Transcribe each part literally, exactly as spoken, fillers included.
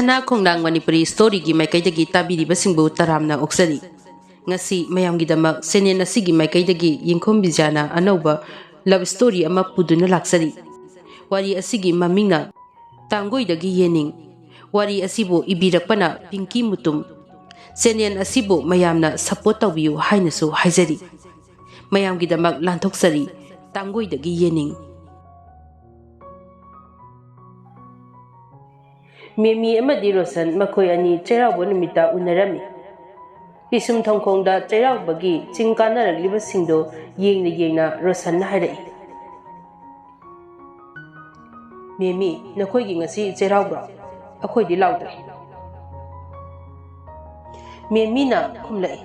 ꯅ ꯈꯣꯡꯂꯥꯡ ꯃꯅꯤꯄꯨꯔꯤ ꯁ꯭ꯇꯣꯔꯤꯒꯤ ꯃꯥꯏꯀꯩꯗꯒꯤ ꯇꯥꯕꯤꯔꯤꯕꯁꯤꯡꯕꯨ ꯇꯔꯥꯝꯅ ꯑꯣꯛꯆꯔꯤ꯫ ꯉꯁꯤ ꯃꯌꯥꯝꯒꯤꯗꯃꯛ ꯆꯦꯅꯦꯜ ꯑꯁꯤꯒꯤ ꯃꯥꯏꯀꯩꯗꯒꯤ ꯌꯦꯡꯈꯣꯝ ꯕꯤꯖꯌꯥꯅ ꯑꯅꯧꯕ ꯂꯚ ꯁ꯭ꯇꯣꯔꯤ ꯑꯃ ꯄꯨꯗꯨꯅ ꯂꯥꯛꯆꯔꯤ꯫ ꯋꯥꯔꯤ ꯑꯁꯤꯒꯤ ꯃꯃꯤꯡꯅ ꯇꯥꯡꯒꯣꯏꯗꯒꯤ ꯌꯦꯅꯤꯡ꯫ ꯋꯥꯔꯤ ꯑꯁꯤꯕꯨ ꯏꯕꯤꯔꯛꯄꯅ ꯄꯤꯡꯀꯤ ꯃꯨꯇꯨꯝ꯫ ꯆꯦꯅꯦꯜ ꯑꯁꯤꯕꯨ ꯃꯌꯥꯝꯅ ꯁꯄꯣꯔꯠ ꯇꯧꯕꯤꯌꯨ ꯍꯥꯏꯅꯁꯨ ꯍꯥꯏꯖꯔꯤ꯫ ꯃꯌꯥꯝꯒꯤꯗꯃꯛ ꯂꯥꯟꯊꯣꯛꯆꯔꯤ, ꯇꯥꯡꯒꯣꯏꯗꯒꯤ ꯌꯦꯅꯤꯡ꯫ ꯃꯦꯃꯤ ꯑꯃꯗꯤ ꯔꯣꯁꯟ ꯃꯈꯣꯏ ꯑꯅꯤ ꯆꯩꯔꯥꯎꯕ ꯅꯨꯃꯤꯠꯇ ꯎꯅꯔꯝꯃꯤ꯫ ꯄꯤꯁꯨꯝ ꯊꯣꯡꯈꯣꯡꯗ ꯆꯩꯔꯥꯎꯕꯒꯤ ꯆꯤꯡ ꯀꯥꯟꯅꯔꯛꯂꯤꯕꯁꯤꯡꯗꯨ ꯌꯦꯡꯅ ꯌꯦꯡꯅ ꯔꯣꯁꯟꯅ ꯍꯥꯏꯔꯛꯏ, "ꯃꯦꯃꯤ, ꯅꯈꯣꯏꯒꯤ ꯉꯁꯤ ꯆꯩꯔꯥꯎꯕ꯭ꯔꯣ? ꯑꯩꯈꯣꯏꯗꯤ ꯂꯥꯎꯗ꯭ꯔꯦ꯫" ꯃꯦꯃꯤꯅ ꯈꯨꯝꯂꯛꯏ,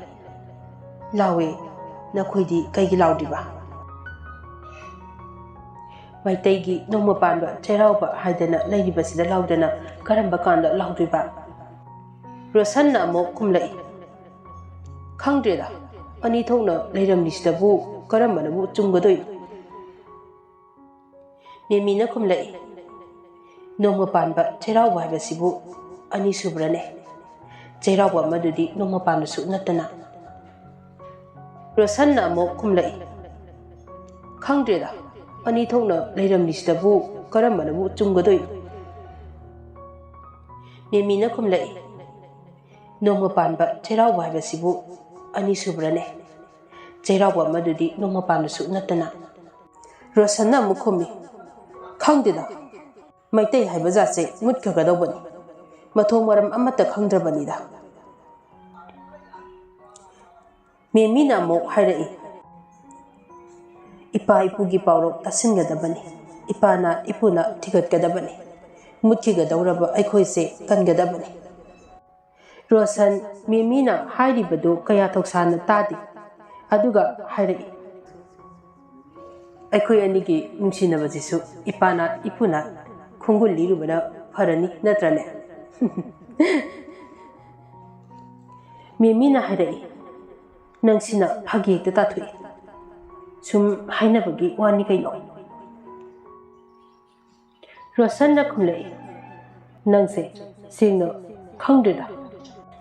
"ꯂꯥꯎꯏ, ꯅꯈꯣꯏꯗꯤ ꯀꯩꯒꯤ ꯂꯥꯎꯗ꯭ꯔꯤꯕ? ꯃꯩꯇꯩꯒꯤ ꯅꯣꯡꯃ ꯄꯥꯟꯕ ꯆꯩꯔꯥꯎꯕ ꯍꯥꯏꯗꯅ ꯂꯩꯔꯤꯕꯁꯤꯗ ꯂꯥꯎꯗꯅ ꯀꯔꯝꯕ ꯀꯥꯟꯗ ꯂꯥꯎꯗꯣꯏꯕ?" ꯔꯣꯁꯟꯅ ꯑꯃꯨꯛ ꯈꯨꯝꯂꯛꯏ, "ꯈꯪꯗ꯭ꯔꯦꯗ, ꯑꯅꯤ ꯊꯣꯛꯅ ꯂꯩꯔꯝꯂꯤꯁꯤꯗꯕꯨ ꯀꯔꯝꯕꯅꯕꯨ ꯆꯨꯝꯒꯗꯣꯏꯅꯣ?" ꯃꯦꯃꯤꯅ ꯈꯨꯝꯂꯛꯏ, "ꯅꯣꯡꯃ ꯄꯥꯟꯕ ꯆꯩꯔꯥꯎꯕ ꯍꯥꯏꯕꯁꯤꯕꯨ ꯑꯅꯤ ꯁꯨꯕ꯭ꯔꯅꯦ? ꯆꯩꯔꯥꯎꯕ ꯑꯃꯗꯨꯗꯤ ꯅꯣꯡꯃ ꯄꯥꯟꯕꯁꯨ ꯅꯠꯇꯅ꯫" ꯔꯣꯁꯟꯅ ꯑꯃꯨꯛ ꯈꯨꯝꯂꯛꯏ, "ꯈꯪꯗ꯭ꯔꯦꯗ, ꯑꯅꯤ ꯊꯣꯛꯅ ꯂꯩꯔꯝꯂꯤꯁꯤꯗꯕꯨ ꯀꯔꯝꯕꯅꯕꯨ ꯆꯨꯝꯒꯗꯣꯏꯅꯣ?" ꯃꯦꯃꯤꯅ ꯈꯨꯝꯂꯛꯏ, "ꯅꯣꯡꯃ ꯄꯥꯟꯕ ꯆꯩꯔꯥꯎꯕ ꯍꯥꯏꯕꯁꯤꯕꯨ ꯑꯅꯤ ꯁꯨꯕ꯭ꯔꯅꯦ? ꯆꯩꯔꯥꯎꯕ ꯑꯃꯗꯨꯗꯤ ꯅꯣꯡꯃ ꯄꯥꯟꯕꯁꯨ ꯅꯠꯇꯅ꯫" ꯔꯣꯁꯟꯅ ꯑꯃꯨꯛ ꯈꯨꯝꯃꯤ, "ꯈꯪꯗꯦꯗ, ꯃꯩꯇꯩ ꯍꯥꯏꯕ ꯖꯥꯠꯁꯦ ꯃꯨꯠꯈ꯭ꯔꯒꯗꯧꯕꯅꯤ꯫ ꯃꯊꯣꯡ ꯃꯔꯝ ꯑꯃꯠꯇ ꯈꯪꯗ꯭ꯔꯕꯅꯤꯗ꯫" ꯃꯦꯃꯤꯅ ꯑꯃꯨꯛ ꯍꯥꯏꯔꯛꯏ, "ꯏꯄꯥ ꯏꯄꯨꯒꯤ ꯄꯥꯎꯔꯧ ꯇꯥꯁꯤꯟꯒꯗꯕꯅꯤ, ꯏꯄꯥꯅ ꯏꯄꯨꯅ ꯊꯤꯒꯠꯀꯗꯕꯅꯤ, ꯃꯨꯠꯈꯤꯒꯗꯧꯔꯕ ꯑꯩꯈꯣꯏꯁꯦ ꯀꯟꯒꯗꯕꯅꯤ꯫" ꯔꯣꯁꯟ ꯃꯦꯃꯤꯅ ꯍꯥꯏꯔꯤꯕꯗꯨ ꯀꯌꯥ ꯊꯧꯁꯥꯅ ꯇꯥꯗꯦ, ꯑꯗꯨꯒ ꯍꯥꯏꯔꯛꯏ, "ꯑꯩꯈꯣꯏ ꯑꯅꯤꯒꯤ ꯅꯨꯡꯁꯤꯅꯕꯁꯤꯁꯨ ꯏꯄꯥꯅ ꯏꯄꯨꯅ ꯈꯣꯡꯒꯨꯜ ꯂꯤꯔꯨꯕꯅ ꯐꯔꯅꯤ, ꯅꯠꯇ꯭ꯔꯅꯦ?" ꯃꯦꯃꯤꯅ ꯍꯥꯏꯔꯛꯏ, "ꯅꯪꯁꯤꯅ ꯐꯥꯒꯤ ꯍꯦꯛꯇ ꯇꯥꯊꯣꯛꯏ꯫ ꯁꯨꯝ ꯍꯥꯏꯅꯕꯒꯤ ꯋꯥꯅꯤ ꯀꯩꯅꯣ꯫" ꯔꯣꯁꯟꯅ ꯈꯨꯝꯂꯛꯏ, "ꯅꯪꯁꯦ ꯁꯦꯡꯅ ꯈꯪꯗ꯭ꯔꯦꯗ꯫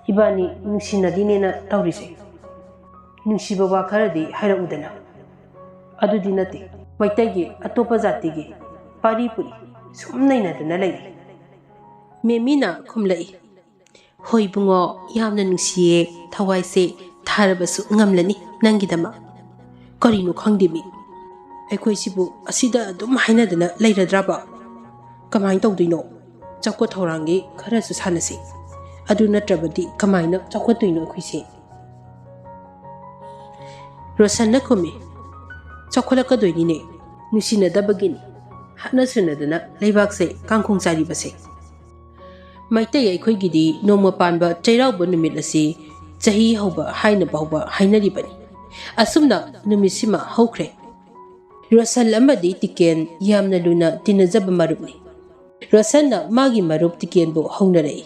ꯏꯕꯥꯅꯤ ꯅꯨꯡꯁꯤꯅꯔꯤꯅꯦꯅ ꯇꯧꯔꯤꯁꯦ꯫ ꯅꯨꯡꯁꯤꯕ ꯋꯥ ꯈꯔꯗꯤ ꯍꯥꯏꯔꯛꯎꯗꯅ꯫ ꯑꯗꯨꯗꯤ ꯅꯠꯇꯦ, ꯃꯩꯇꯩꯒꯤ ꯑꯇꯣꯞꯄ ꯖꯥꯇꯤꯒꯤ ꯄꯥꯔꯤ ꯄꯨꯔꯤ ꯁꯨꯝ ꯅꯩꯅꯗꯅ ꯂꯩꯔꯤ꯫ ꯃꯦꯃꯤꯅ ꯈꯨꯝꯂꯛꯏ, "ꯍꯣꯏ ꯏꯕꯨꯡꯉꯣ, ꯌꯥꯝꯅ ꯅꯨꯡꯁꯤꯌꯦ, ꯊꯋꯥꯏꯁꯦ ꯊꯥꯔꯕꯁꯨ ꯉꯝꯂꯅꯤ ꯅꯪꯒꯤꯗꯃꯛ"꯫ ꯀꯔꯤꯅꯣ ꯈꯪꯗꯦꯃꯤ, ꯑꯩꯈꯣꯏꯁꯤꯕꯨ ꯑꯁꯤꯗ ꯑꯗꯨꯝ ꯍꯥꯏꯅꯗꯅ ꯂꯩꯔꯗ꯭ꯔꯕ? ꯀꯃꯥꯏꯅ ꯇꯧꯗꯣꯏꯅꯣ? ꯆꯥꯎꯈꯠ ꯊꯧꯔꯥꯡꯒꯤ ꯈꯔꯁꯨ ꯁꯥꯟꯅꯁꯤ, ꯑꯗꯨ ꯅꯠꯇ꯭ꯔꯕꯗꯤ ꯀꯃꯥꯏꯅ ꯆꯥꯎꯈꯠꯇꯣꯏꯅꯣ ꯑꯩꯈꯣꯏꯁꯦ? ꯔꯣꯁꯟꯅ ꯈꯨꯝꯃꯤ, "ꯆꯥꯎꯈꯠꯂꯛꯀꯗꯣꯏꯅꯤꯅꯦ, ꯅꯨꯡꯁꯤꯅꯗꯕꯒꯤꯅꯤ ꯍꯥꯠꯅ ꯁꯨꯅꯗꯅ ꯂꯩꯕꯥꯛꯁꯦ ꯀꯥꯡꯈꯣꯡ ꯆꯥꯏꯔꯤꯕꯁꯦ꯫ ꯃꯩꯇꯩ ꯑꯩꯈꯣꯏꯒꯤꯗꯤ ꯅꯣꯡꯃ ꯄꯥꯟꯕ ꯆꯩꯔꯥꯎꯕ ꯅꯨꯃꯤꯠ ꯑꯁꯤ ꯆꯍꯤ ꯍꯧꯕ ꯍꯥꯏꯅ ꯐꯥꯎꯕ ꯍꯥꯏꯅꯔꯤꯕꯅꯤ꯫ ꯑꯁꯨꯝꯅ ꯅꯨꯃꯤꯠꯁꯤꯃ ꯍꯧꯈ꯭ꯔꯦ"꯫ ꯔꯣꯁꯟ ꯑꯃꯗꯤ ꯇꯤꯀꯦꯟ ꯌꯥꯝꯅ ꯂꯨꯅ ꯇꯤꯟꯅꯖꯕ ꯃꯔꯨꯞꯅꯤ꯫ ꯔꯣꯁꯟꯅ ꯃꯥꯒꯤ ꯃꯔꯨꯞ ꯇꯤꯀꯦꯟꯕꯨ ꯍꯧꯅꯔꯛꯏ꯫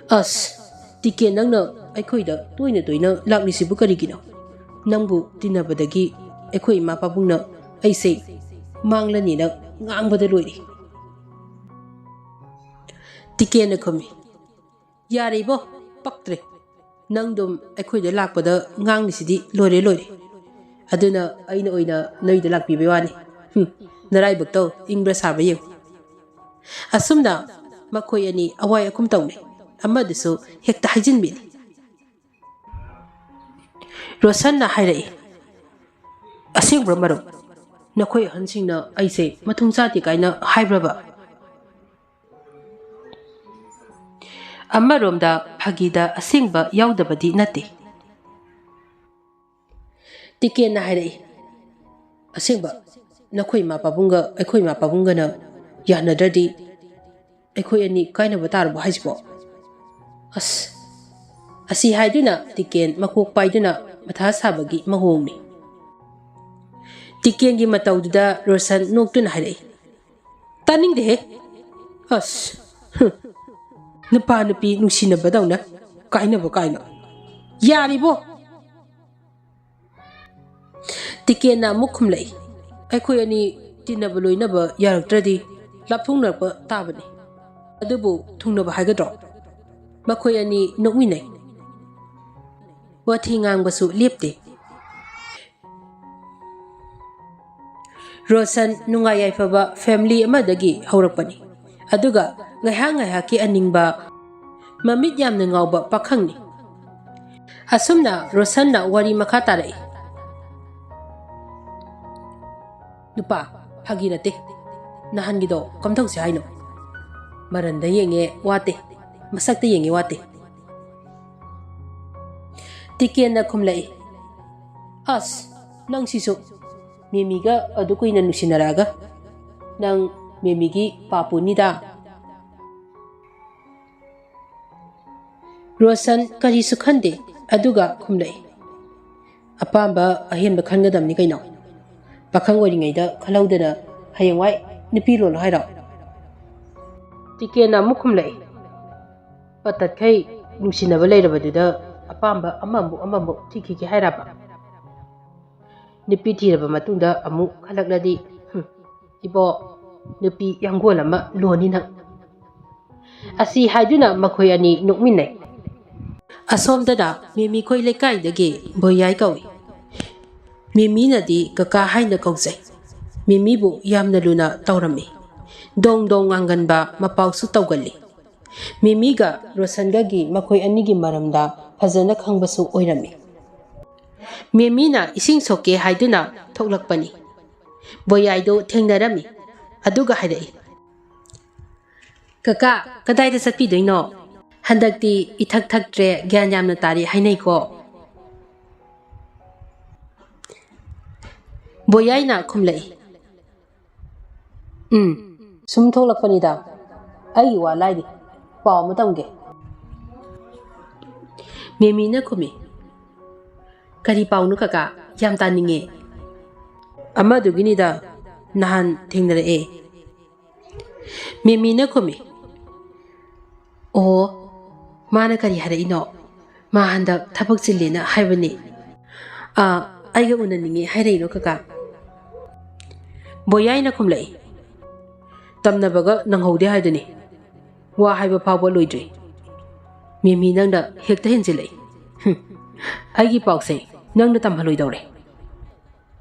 "ꯑꯁ, ꯇꯤꯀꯦꯟ, ꯅꯪꯅ ꯑꯩꯈꯣꯏꯗ ꯇꯣꯏꯅ ꯇꯣꯏꯅ ꯂꯥꯛꯂꯤꯁꯤꯕꯨ ꯀꯔꯤꯒꯤꯅꯣ? ꯅꯪꯕꯨ ꯇꯤꯟꯅꯕꯗꯒꯤ ꯑꯩꯈꯣꯏ ꯏꯃꯥ ꯄꯥꯕꯨꯡꯅ ꯑꯩꯁꯦ ꯃꯥꯡꯂꯅꯤꯅ ꯉꯥꯡꯕꯗ ꯂꯣꯏꯔꯦ"꯫ ꯇꯤꯀꯦꯟꯅ ꯈꯨꯝꯃꯤ, "ꯌꯥꯔꯦ ꯏꯕꯣ, ꯄꯛꯇ꯭ꯔꯦ꯫ ꯅꯪꯗꯨꯝ ꯑꯩꯈꯣꯏꯗ ꯂꯥꯛꯄꯗ ꯉꯥꯡꯂꯤꯁꯤꯗꯤ ꯂꯣꯏꯔꯦ ꯂꯣꯏꯔꯦ꯫ ꯑꯗꯨꯅ ꯑꯩꯅ ꯑꯣꯏꯅ ꯅꯣꯏꯗ ꯂꯥꯛꯄꯤꯕꯩ ꯋꯥꯅꯤ꯫ ꯍꯨꯝ, ꯅꯔꯥꯏꯕꯛꯇꯣ ꯏꯪꯕ꯭ꯔꯥ ꯁꯥꯕ꯭ꯔꯥ ꯌꯦꯡꯉꯨ"꯫ ꯑꯁꯨꯝꯅ ꯃꯈꯣꯏ ꯑꯅꯤ ꯑꯋꯥꯏ ꯑꯈꯨꯝ ꯇꯧꯅꯩ꯫ ꯑꯃꯗꯨꯁꯨ ꯍꯦꯛꯇ ꯍꯥꯏꯖꯤꯟꯕꯤꯅꯤ꯫ ꯔꯣꯁꯟꯅ ꯍꯥꯏꯔꯛꯏ, "ꯑꯁꯦꯡꯕ꯭ꯔꯣ ꯃꯔꯨꯞ? ꯅꯈꯣꯏ ꯑꯍꯟꯁꯤꯡꯅ ꯑꯩꯁꯦ ꯃꯊꯣꯡ ꯆꯥꯗꯦ ꯀꯥꯏꯅ ꯍꯥꯏꯕ꯭ꯔꯕ?" ꯑꯃꯔꯣꯝꯗ ꯐꯥꯒꯤꯗ ꯑꯁꯦꯡꯕ ꯌꯥꯎꯗꯕꯗꯤ ꯅꯠꯇꯦ꯫ ꯇꯤꯀꯦꯟꯅ ꯍꯥꯏꯔꯛꯏ, "ꯑꯁꯦꯡꯕ, ꯅꯈꯣꯏ ꯏꯃꯥ ꯄꯥꯕꯨꯡꯒ ꯑꯩꯈꯣꯏ ꯏꯃꯥ ꯄꯥꯕꯨꯡꯒꯅ ꯌꯥꯅꯗ꯭ꯔꯗꯤ ꯑꯩꯈꯣꯏ ꯑꯅꯤ ꯀꯥꯏꯅꯕ ꯇꯥꯔꯕꯣ ꯍꯥꯏꯁꯤꯕꯣ?" ꯑꯁ, ꯑꯁꯤ ꯍꯥꯏꯗꯨꯅ ꯇꯤꯀꯦꯟ ꯃꯀꯣꯛ ꯄꯥꯏꯗꯨꯅ ꯃꯊꯥ ꯁꯥꯕꯒꯤ ꯃꯑꯣꯡꯅꯤ꯫ ꯇꯤꯀꯦꯟꯒꯤ ꯃꯇꯧꯗꯨꯗ ꯔꯣꯁꯟ ꯅꯣꯛꯇꯨꯅ ꯍꯥꯏꯔꯛꯏ, "ꯇꯥꯅꯤꯡꯗꯦꯍꯦ꯫ ꯑꯁ, ꯍꯨꯝ, ꯅꯨꯄꯥ ꯅꯨꯄꯤ ꯅꯨꯡꯁꯤꯅꯕꯗꯧꯅ ꯀꯥꯏꯅꯕ ꯀꯥꯏꯅ꯫ ꯌꯥꯔꯤꯕꯣ!" ꯇꯤꯀꯦꯟꯅ ꯑꯃꯨꯛ ꯈꯨꯝꯂꯛꯏ, "ꯑꯩꯈꯣꯏ ꯑꯅꯤ ꯇꯤꯟꯅꯕ ꯂꯣꯏꯅꯕ ꯌꯥꯔꯛꯇ꯭ꯔꯗꯤ ꯂꯥꯞꯊꯣꯛꯅꯔꯛꯄ ꯇꯥꯕꯅꯤ꯫ ꯑꯗꯨꯕꯨ ꯊꯨꯡꯅꯕ ꯍꯥꯏꯒꯗ꯭ꯔꯣ? ꯃꯈꯣꯏ ꯑꯅꯤ ꯅꯣꯛꯃꯤꯟꯅꯩ꯫ ꯋꯥꯊꯤ ꯉꯥꯡꯕꯁꯨ ꯂꯦꯞꯇꯦ꯫ ꯔꯣꯁꯟ ꯅꯨꯡꯉꯥꯏ ꯌꯥꯏꯐꯕ ꯐꯦꯃꯤꯂꯤ ꯑꯃꯗꯒꯤ ꯍꯧꯔꯛꯄꯅꯤ, ꯑꯗꯨꯒ ꯉꯥꯏꯍꯥꯛ ꯉꯥꯏꯍꯥꯛꯀꯤ ꯑꯅꯤꯡꯕ, ꯃꯃꯤꯠ ꯌꯥꯝꯅ ꯉꯥꯎꯕ ꯄꯥꯈꯪꯅꯤ꯫ ꯑꯁꯨꯝꯅ ꯔꯣꯁꯟꯅ ꯋꯥꯔꯤ ꯃꯈꯥ ꯇꯥꯔꯛꯏ꯫ "ꯅꯨꯄꯥ, ꯐꯥꯒꯤ ꯅꯠꯇꯦ, ꯅꯍꯥꯟꯒꯤꯗꯣ ꯀꯝꯗꯧꯁꯦ ꯍꯥꯏꯅꯣ? ꯃꯔꯟꯗ ꯌꯦꯡꯉꯦ ꯋꯥꯠꯇꯦ, ꯃꯁꯛꯇ ꯌꯦꯡꯉꯦ ꯋꯥꯠꯇꯦ꯫" ꯇꯤꯀꯦꯟꯅ ꯈꯨꯝꯂꯛꯏ, "ꯑꯁ, ꯅꯪꯁꯤꯁꯨ, ꯃꯦꯃꯤꯒ ꯑꯗꯨ ꯀꯨꯏꯅ ꯅꯨꯡꯁꯤꯅꯔꯛꯑꯒ, ꯅꯪ ꯃꯦꯃꯤꯒꯤ ꯄꯥꯄꯨꯅꯤꯗ꯫" ꯔꯣꯁꯟ ꯀꯔꯤꯁꯨ ꯈꯟꯗꯦ, ꯑꯗꯨꯒ ꯈꯨꯝꯂꯛꯏ, "ꯑꯄꯥꯝꯕ ꯑꯍꯦꯟꯕ ꯈꯟꯒꯗꯕꯅꯤ ꯀꯩꯅꯣ꯫ ꯄꯥꯈꯪ ꯑꯣꯏꯔꯤꯉꯩꯗ ꯈꯜꯍꯧꯗꯅ ꯍꯌꯦꯡꯋꯥꯏ ꯅꯨꯄꯤ ꯂꯣꯜꯂꯣ ꯍꯥꯏꯔꯣ?" ꯇꯤꯀꯦꯟꯅ ꯑꯃꯨꯛ ꯈꯨꯝꯂꯛꯏ, "ꯄꯇꯠꯈꯩ ꯅꯨꯡꯁꯤꯅꯕ ꯂꯩꯔꯕꯗꯨꯗ ꯑꯄꯥꯝꯕ ꯑꯃꯃꯨꯛ ꯑꯃꯃꯨꯛ ꯊꯤꯈꯤꯒꯦ ꯍꯥꯏꯔꯕ? ꯅꯨꯄꯤ ꯊꯤꯔꯕ ꯃꯇꯨꯡꯗ ꯑꯃꯨꯛ ꯈꯜꯂꯛꯂꯗꯤ, ꯍꯨꯝ, ꯏꯕꯣ, ꯅꯨꯄꯤ ꯌꯥꯡꯒꯣꯜ ꯑꯃ ꯂꯣꯟꯅꯤ ꯅꯪ꯫" ꯑꯁꯤ ꯍꯥꯏꯗꯨꯅ ꯃꯈꯣꯏ ꯑꯅꯤ ꯅꯣꯛꯃꯤꯟꯅꯩ꯫ ꯑꯁꯣꯝꯗꯅ ꯃꯦꯃꯤꯈꯣꯏ ꯂꯩꯀꯥꯏꯗꯒꯤ ꯕꯣꯌꯥꯏ ꯀꯧꯏ꯫ ꯃꯦꯃꯤꯅꯗꯤ ꯀꯀꯥ ꯍꯥꯏꯅ ꯀꯧꯖꯩ꯫ ꯃꯦꯃꯤꯕꯨ ꯌꯥꯝꯅ ꯂꯨꯅ ꯇꯧꯔꯝꯃꯤ꯫ ꯗꯣꯡ ꯗꯣꯡ ꯉꯥꯡꯒꯟꯕ ꯃꯄꯥꯎꯁꯨ ꯇꯧꯒꯜꯂꯤ꯫ ꯃꯦꯃꯤꯒ ꯔꯣꯁꯟꯒꯒꯤ ꯃꯈꯣꯏ ꯑꯅꯤꯒꯤ ꯃꯔꯝꯗ ꯐꯖꯅ ꯈꯪꯕꯁꯨ ꯑꯣꯏꯔꯝꯃꯤ꯫ ꯃꯦꯃꯤꯅ ꯏꯁꯤꯡ ꯁꯣꯛꯀꯦ ꯍꯥꯏꯗꯨꯅ ꯊꯣꯛꯂꯛꯄꯅꯤ꯫ ꯕꯣꯌꯥꯏꯗꯨ ꯊꯦꯡꯅꯔꯝꯃꯤ꯫ ꯑꯗꯨꯒ ꯍꯥꯏꯔꯛꯏ, "ꯀꯀꯥ, ꯀꯗꯥꯏꯗ ꯆꯠꯄꯤꯗꯣꯏꯅꯣ? ꯍꯟꯗꯛꯇꯤ ꯏꯊꯛ ꯊꯛꯇ꯭ꯔꯦ, ꯒ꯭ꯌꯥꯟ ꯌꯥꯝꯅ ꯇꯥꯔꯤ ꯍꯥꯏꯅꯩꯀꯣ?" ꯕꯣꯌꯥꯏꯅ ꯈꯨꯝꯂꯛꯏ, "ꯎꯝ, ꯁꯨꯝ ꯊꯣꯛꯂꯛꯄꯅꯤꯗ꯫ ꯑꯩꯒꯤ ꯋꯥ ꯂꯥꯏꯔꯤ, ꯄꯥꯎ ꯑꯃ ꯇꯝꯒꯦ꯫" ꯃꯦꯃꯤꯅ ꯈꯨꯝꯃꯤ, "ꯀꯔꯤ ꯄꯥꯎꯅꯣ ꯀꯀꯥ? ꯌꯥꯝ ꯇꯥꯅꯤꯡꯉꯦ꯫" "ꯑꯃꯗꯨꯒꯤꯅꯤꯗ, ꯅꯍꯥꯟ ꯊꯦꯡꯅꯔꯛꯑꯦ꯫" ꯃꯦꯃꯤꯅ ꯈꯨꯝꯃꯤ, "ꯑꯣ, ꯃꯥꯅ ꯀꯔꯤ ꯍꯥꯏꯔꯛꯏꯅꯣ? ꯃꯥ ꯍꯟꯗꯛ ꯊꯕꯛ ꯆꯤꯜꯂꯦꯅ ꯍꯥꯏꯕꯅꯤ꯫ ꯑꯥ, ꯑꯩꯒ ꯎꯅꯅꯤꯡꯉꯦ ꯍꯥꯏꯔꯛꯏꯔꯣ ꯀꯀꯥ?" ꯕꯣꯌꯥꯏꯅ ꯈꯨꯝꯂꯛꯏ, ꯇꯝꯅꯕꯒ ꯅꯪꯍꯧꯗꯦ ꯍꯥꯏꯗꯨꯅꯤ꯫ ꯋꯥ ꯍꯥꯏꯕ ꯐꯥꯎꯕ ꯂꯣꯏꯗ꯭ꯔꯤ꯫ ꯃꯦꯃꯤ, ꯅꯪꯅ ꯍꯦꯛꯇ ꯍꯦꯟꯖꯤꯜꯂꯛꯏ꯫ ꯍꯨꯝ, ꯑꯩꯒꯤ ꯄꯥꯎꯁꯦ ꯅꯪꯅ ꯇꯝꯍꯜꯂꯣꯏꯗꯧꯔꯦ꯫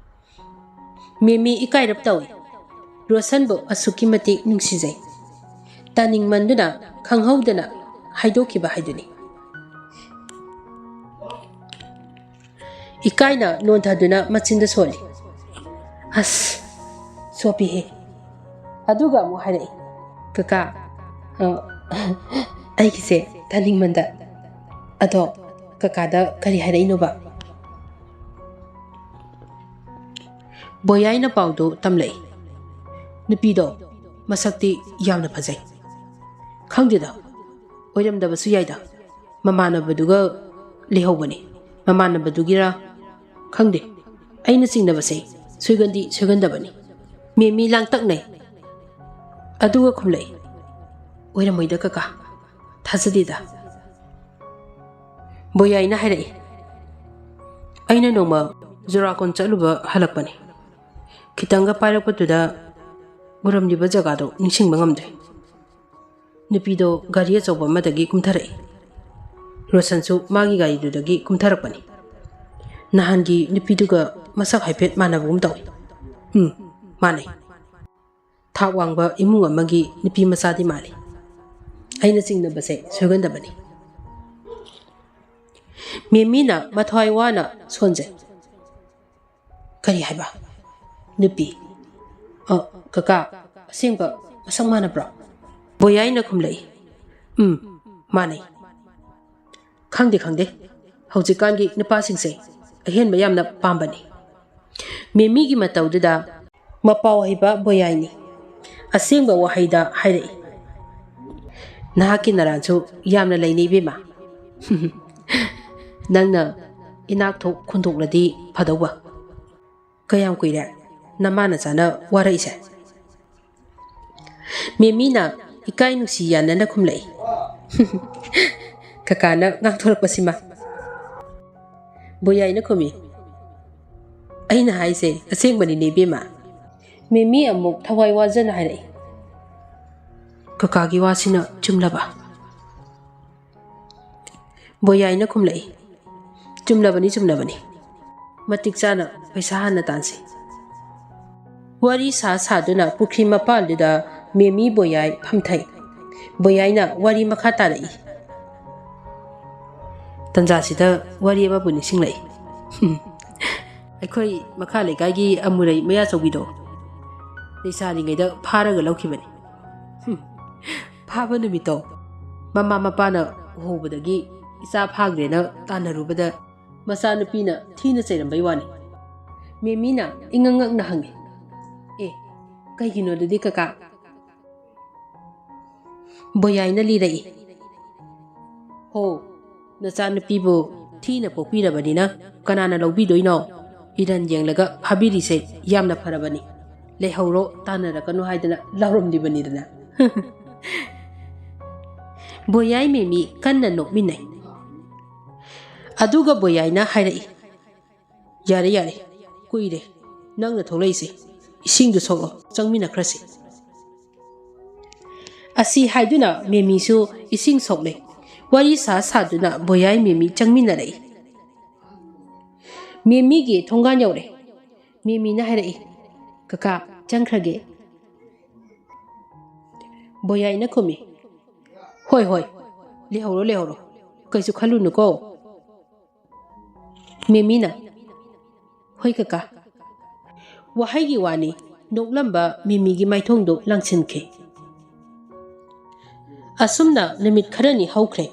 ꯃꯦꯃꯤ ꯏꯀꯥꯏꯔꯞ ꯇꯧꯏ꯫ ꯔꯣꯁꯟꯕꯨ ꯑꯁꯨꯛꯀꯤ ꯃꯇꯤꯛ ꯅꯨꯡꯁꯤꯖꯩ꯫ ꯇꯥꯅꯤꯡꯃꯟꯗꯨꯅ ꯈꯪꯍꯧꯗꯅ ꯍꯥꯏꯗꯣꯛꯈꯤꯕ ꯍꯥꯏꯗꯨꯅꯤ꯫ ꯏꯀꯥꯏꯅ ꯅꯣꯟꯊꯗꯨꯅ ꯃꯆꯤꯟꯗ ꯁꯣꯜꯂꯤ꯫ ꯑꯁ, ꯆꯣꯞꯄꯤꯍꯦ꯫ ꯑꯗꯨꯒ ꯑꯃꯨꯛ ꯍꯥꯏꯔꯛꯏ, "ꯀꯀꯥ, ꯑ, ꯑꯩꯒꯤꯁꯦ ꯇꯥꯅꯤꯡꯃꯟꯗ꯫ ꯑꯗꯣ ꯀꯀꯥꯗ ꯀꯔꯤ ꯍꯥꯏꯔꯛꯏꯅꯣꯕ?" ꯕꯣꯌꯥꯏꯅ ꯄꯥꯎꯗꯨ ꯇꯝꯂꯛꯏ꯫ ꯅꯨꯄꯤꯗꯣ ꯃꯁꯛꯇꯤ ꯌꯥꯝꯅ ꯐꯖꯩ꯫ ꯈꯪꯗꯦꯗ, ꯑꯣꯏꯔꯝꯗꯕꯁꯨ ꯌꯥꯏꯗ꯫ ꯃꯃꯥꯟꯅꯕꯗꯨꯒ ꯂꯩꯍꯧꯕꯅꯤ꯫ ꯃꯃꯥꯟꯅꯕꯗꯨꯒꯤꯔ ꯈꯪꯗꯦ꯫ ꯑꯩꯅ ꯆꯤꯡꯅꯕꯁꯦ ꯁꯣꯏꯒꯟꯗꯤ ꯁꯣꯏꯒꯟꯗꯕꯅꯤ꯫ ꯃꯦꯃꯤ ꯂꯥꯡꯇꯛꯅꯩ꯫ ꯑꯗꯨꯒ ꯈꯨꯝꯂꯛꯏ, "ꯑꯣꯏꯔꯝꯃꯣꯏꯗ ꯀꯀꯥ, ꯊꯥꯖꯗꯦꯗ꯫" ꯕꯣꯌꯥꯏꯅ ꯍꯥꯏꯔꯛꯏ, "ꯑꯩꯅ ꯅꯣꯡꯃ ꯖꯨꯔꯥꯀꯣꯟ ꯆꯠꯂꯨꯕ ꯍꯜꯂꯛꯄꯅꯤ꯫ ꯈꯤꯇꯪꯒ ꯄꯥꯏꯔꯛꯄꯗꯨꯗ ꯎꯔꯝꯂꯤꯕ ꯖꯒꯥꯗꯣ ꯅꯤꯡꯁꯤꯡꯕ ꯉꯝꯗ꯭ꯔꯦ꯫" ꯅꯨꯄꯤꯗꯣ ꯒꯥꯔꯤ ꯑꯆꯧꯕ ꯑꯃꯗꯒꯤ ꯀꯨꯝꯊꯔꯛꯏ꯫ ꯔꯣꯁꯟꯁꯨ ꯃꯥꯒꯤ ꯒꯥꯔꯤꯗꯨꯗꯒꯤ ꯀꯨꯝꯊꯔꯛꯄꯅꯤ꯫ ꯅꯍꯥꯟꯒꯤ ꯅꯨꯄꯤꯗꯨꯒ ꯃꯁꯛ ꯍꯥꯏꯐꯦꯠ ꯃꯥꯟꯅꯕꯒꯨꯝ ꯇꯧꯏ꯫ ꯎꯝ, ꯃꯥꯟꯅꯩ꯫ ꯊꯥꯛ ꯋꯥꯡꯕ ꯏꯃꯨꯡ ꯑꯃꯒꯤ ꯅꯨꯄꯤ ꯃꯆꯥꯗꯤ ꯃꯥꯜꯂꯤ꯫ ꯑꯩꯅ ꯆꯤꯡꯅꯕꯁꯦ ꯁꯣꯏꯒꯟꯗꯕꯅꯤ꯫ ꯃꯦꯃꯤꯅ ꯃꯊ꯭ꯋꯥꯏ ꯋꯥꯅ ꯁꯣꯟꯖꯩ꯫ "ꯀꯔꯤ ꯍꯥꯏꯕ? ꯅꯨꯄꯤ? ꯑ, ꯀꯀꯥ, ꯑꯁꯦꯡꯕ ꯃꯁꯛ ꯃꯥꯟꯅꯕ꯭ꯔꯣ?" ꯕꯣꯌꯥꯏꯅ ꯈꯨꯝꯂꯛꯏ, "ꯎꯝ, ꯃꯥꯟꯅꯩ꯫ ꯈꯪꯗꯦ, ꯈꯪꯗꯦ꯫ ꯍꯧꯖꯤꯛꯀꯥꯟꯒꯤ ꯅꯨꯄꯥꯁꯤꯡꯁꯦ ꯑꯍꯦꯟꯕ ꯌꯥꯝꯅ ꯄꯥꯝꯕꯅꯤ꯫" ꯃꯦꯃꯤꯒꯤ ꯃꯇꯧꯗꯨꯗ ꯃꯄꯥꯎ ꯍꯩꯕ ꯕꯣꯌꯥꯏꯅꯤ ꯑꯁꯦꯡꯕ ꯋꯥꯍꯩꯗ ꯍꯥꯏꯔꯛꯏ, "ꯅꯍꯥꯛꯀꯤ ꯅꯔꯥꯟꯁꯨ ꯌꯥꯝꯅ ꯂꯩꯅꯤ, ꯏꯕꯦꯝꯃ꯫ ꯅꯪꯅ ꯏꯅꯥꯛ ꯊꯣꯛ ꯈꯨꯟꯗꯣꯛꯂꯗꯤ ꯐꯗꯧꯕ꯫ ꯀꯌꯥꯝ ꯀꯨꯏꯔꯦ ꯅꯃꯥ ꯅꯆꯥꯅ ꯋꯥꯔꯛꯏꯁꯦ?" ꯃꯦꯃꯤꯅ ꯏꯀꯥꯏ ꯅꯨꯡꯁꯤ ꯌꯥꯅꯅ ꯈꯨꯝꯂꯛꯏ, "ꯀꯀꯥꯅ ꯉꯥꯡꯊꯣꯔꯛꯄꯁꯤꯃ꯫" ꯕꯣꯌꯥꯏꯅ ꯈꯨꯝꯃꯤ, "ꯑꯩꯅ ꯍꯥꯏꯁꯦ ꯑꯁꯦꯡꯕꯅꯤꯅꯦ, ꯏꯕꯦꯝꯃ꯫" ꯃꯦꯃꯤ ꯑꯃꯨꯛ ꯊꯋꯥꯏ ꯋꯥꯖꯅ ꯍꯥꯏꯔꯛꯏ, ꯀꯀꯥꯒꯤ ꯋꯥꯁꯤꯅ ꯆꯨꯝꯂꯕ? ꯕꯣꯌꯥꯏꯅ ꯈꯨꯝꯂꯛꯏ, "ꯆꯨꯝꯂꯕꯅꯤ, ꯆꯨꯝꯂꯕꯅꯤ꯫ ꯃꯇꯤꯛ ꯆꯥꯅ ꯄꯩꯁꯥ ꯍꯥꯟꯅ ꯇꯥꯟꯁꯤ꯫" ꯋꯥꯔꯤ ꯁꯥ ꯁꯥꯗꯨꯅ ꯄꯨꯈ꯭ꯔꯤ ꯃꯄꯥꯟꯗꯨꯗ ꯃꯦꯃꯤ, ꯕꯣꯌꯥꯏ ꯐꯝꯊꯩ꯫ ꯕꯣꯌꯥꯏꯅ ꯋꯥꯔꯤ ꯃꯈꯥ ꯇꯥꯔꯛꯏ꯫ ꯇꯟꯖꯥꯁꯤꯗ ꯋꯥꯔꯤ ꯑꯃꯕꯨ ꯅꯤꯡꯁꯤꯡꯂꯛꯏ꯫ ꯑꯩꯈꯣꯏ ꯃꯈꯥ ꯂꯩꯀꯥꯏꯒꯤ ꯑꯃꯨꯔꯩ ꯃꯌꯥꯆꯧꯕꯤꯗꯣ ꯂꯩꯁꯥꯔꯤꯉꯩꯗ ꯐꯥꯔꯒ ꯂꯧꯈꯤꯕꯅꯤ꯫ ꯐꯥꯕ ꯅꯨꯃꯤꯠꯇꯣ ꯃꯃꯥ ꯃꯄꯥꯅ ꯎꯍꯧꯕꯗꯒꯤ ꯏꯆꯥ ꯐꯥꯈ꯭ꯔꯦꯅ ꯇꯥꯟꯅꯔꯨꯕꯗ ꯃꯆꯥꯅꯨꯄꯤꯅ ꯊꯤꯅ ꯆꯩꯔꯝꯕꯩ ꯋꯥꯅꯤ꯫ ꯃꯦꯃꯤꯅ ꯏꯉꯛ ꯉꯛꯅ ꯍꯪꯉꯤ, "ꯑꯦ, ꯀꯩꯒꯤꯅꯣ ꯑꯗꯨꯗꯤ ꯀꯀꯥ?" ꯕꯣꯌꯥꯏꯅ ꯂꯤꯔꯛꯏ, "ꯍꯣ, ꯅꯆꯥꯅꯨꯄꯤꯕꯨ ꯊꯤꯅ ꯄꯣꯛꯄꯤꯔꯕꯅꯤꯅ ꯀꯅꯥꯅ ꯂꯧꯕꯤꯗꯣꯏꯅꯣ? ꯏꯔꯟ ꯌꯦꯡꯂꯒ ꯐꯥꯕꯤꯔꯤꯁꯦ ꯌꯥꯝꯅ ꯐꯔꯕꯅꯤ꯫ ꯂꯩꯍꯧꯔꯣ, ꯇꯥꯟꯅꯔꯛꯀꯅꯨ ꯍꯥꯏꯗꯅ ꯂꯥꯎꯔꯝꯂꯤꯕꯅꯤꯗꯅ꯫" ꯕꯣꯌꯥꯏ ꯃꯦꯃꯤ ꯀꯟꯅ ꯅꯣꯛꯃꯤꯟꯅꯩ꯫ ꯑꯗꯨꯒ ꯕꯣꯌꯥꯏꯅ ꯍꯥꯏꯔꯛꯏ, "ꯌꯥꯔꯦ, ꯌꯥꯔꯦ, ꯀꯨꯏꯔꯦ꯫ ꯅꯪꯅ ꯊꯣꯛꯂꯛꯏꯁꯦ꯫ ꯏꯁꯤꯡꯗꯨ ꯁꯣꯛꯂꯣ, ꯆꯪꯃꯤꯟꯅꯈ꯭ꯔꯁꯤ꯫" ꯑꯁꯤ ꯍꯥꯏꯗꯨꯅ ꯃꯦꯃꯤꯁꯨ ꯏꯁꯤꯡ ꯁꯣꯛꯂꯦ꯫ ꯋꯥꯔꯤ ꯁꯥ ꯁꯥꯗꯨꯅ ꯕꯣꯌꯥꯏ ꯃꯦꯃꯤ ꯆꯪꯃꯤꯟꯅꯔꯛꯏ꯫ ꯃꯦꯃꯤꯒꯤ ꯊꯣꯡꯒꯥꯟ ꯌꯧꯔꯦ꯫ ꯃꯦꯃꯤꯅ ꯍꯥꯏꯔꯛꯏ, "ꯀꯀꯥ, ꯆꯪꯈ꯭ꯔꯒꯦ?" ꯕꯣꯌꯥꯏꯅ ꯈꯨꯝꯃꯤ, "ꯍꯣꯏ, ꯍꯣꯏ, ꯂꯩꯍꯧꯔꯣ, ꯂꯩꯍꯧꯔꯣ, ꯀꯩꯁꯨ ꯈꯜꯂꯨꯅꯨꯀꯣ꯫" ꯃꯦꯃꯤꯅ, "ꯍꯣꯏ ꯀꯀꯥ꯫" ꯋꯥꯍꯩꯒꯤ ꯋꯥꯅꯤ, ꯅꯣꯛꯂꯝꯕ ꯃꯦꯃꯤꯒꯤ ꯃꯥꯏꯊꯣꯡꯗꯨ ꯂꯪꯁꯤꯟꯈꯤ꯫ ꯑꯁꯨꯝꯅ ꯅꯨꯃꯤꯠ ꯈꯔꯅꯤ ꯍꯧꯈ꯭ꯔꯦ꯫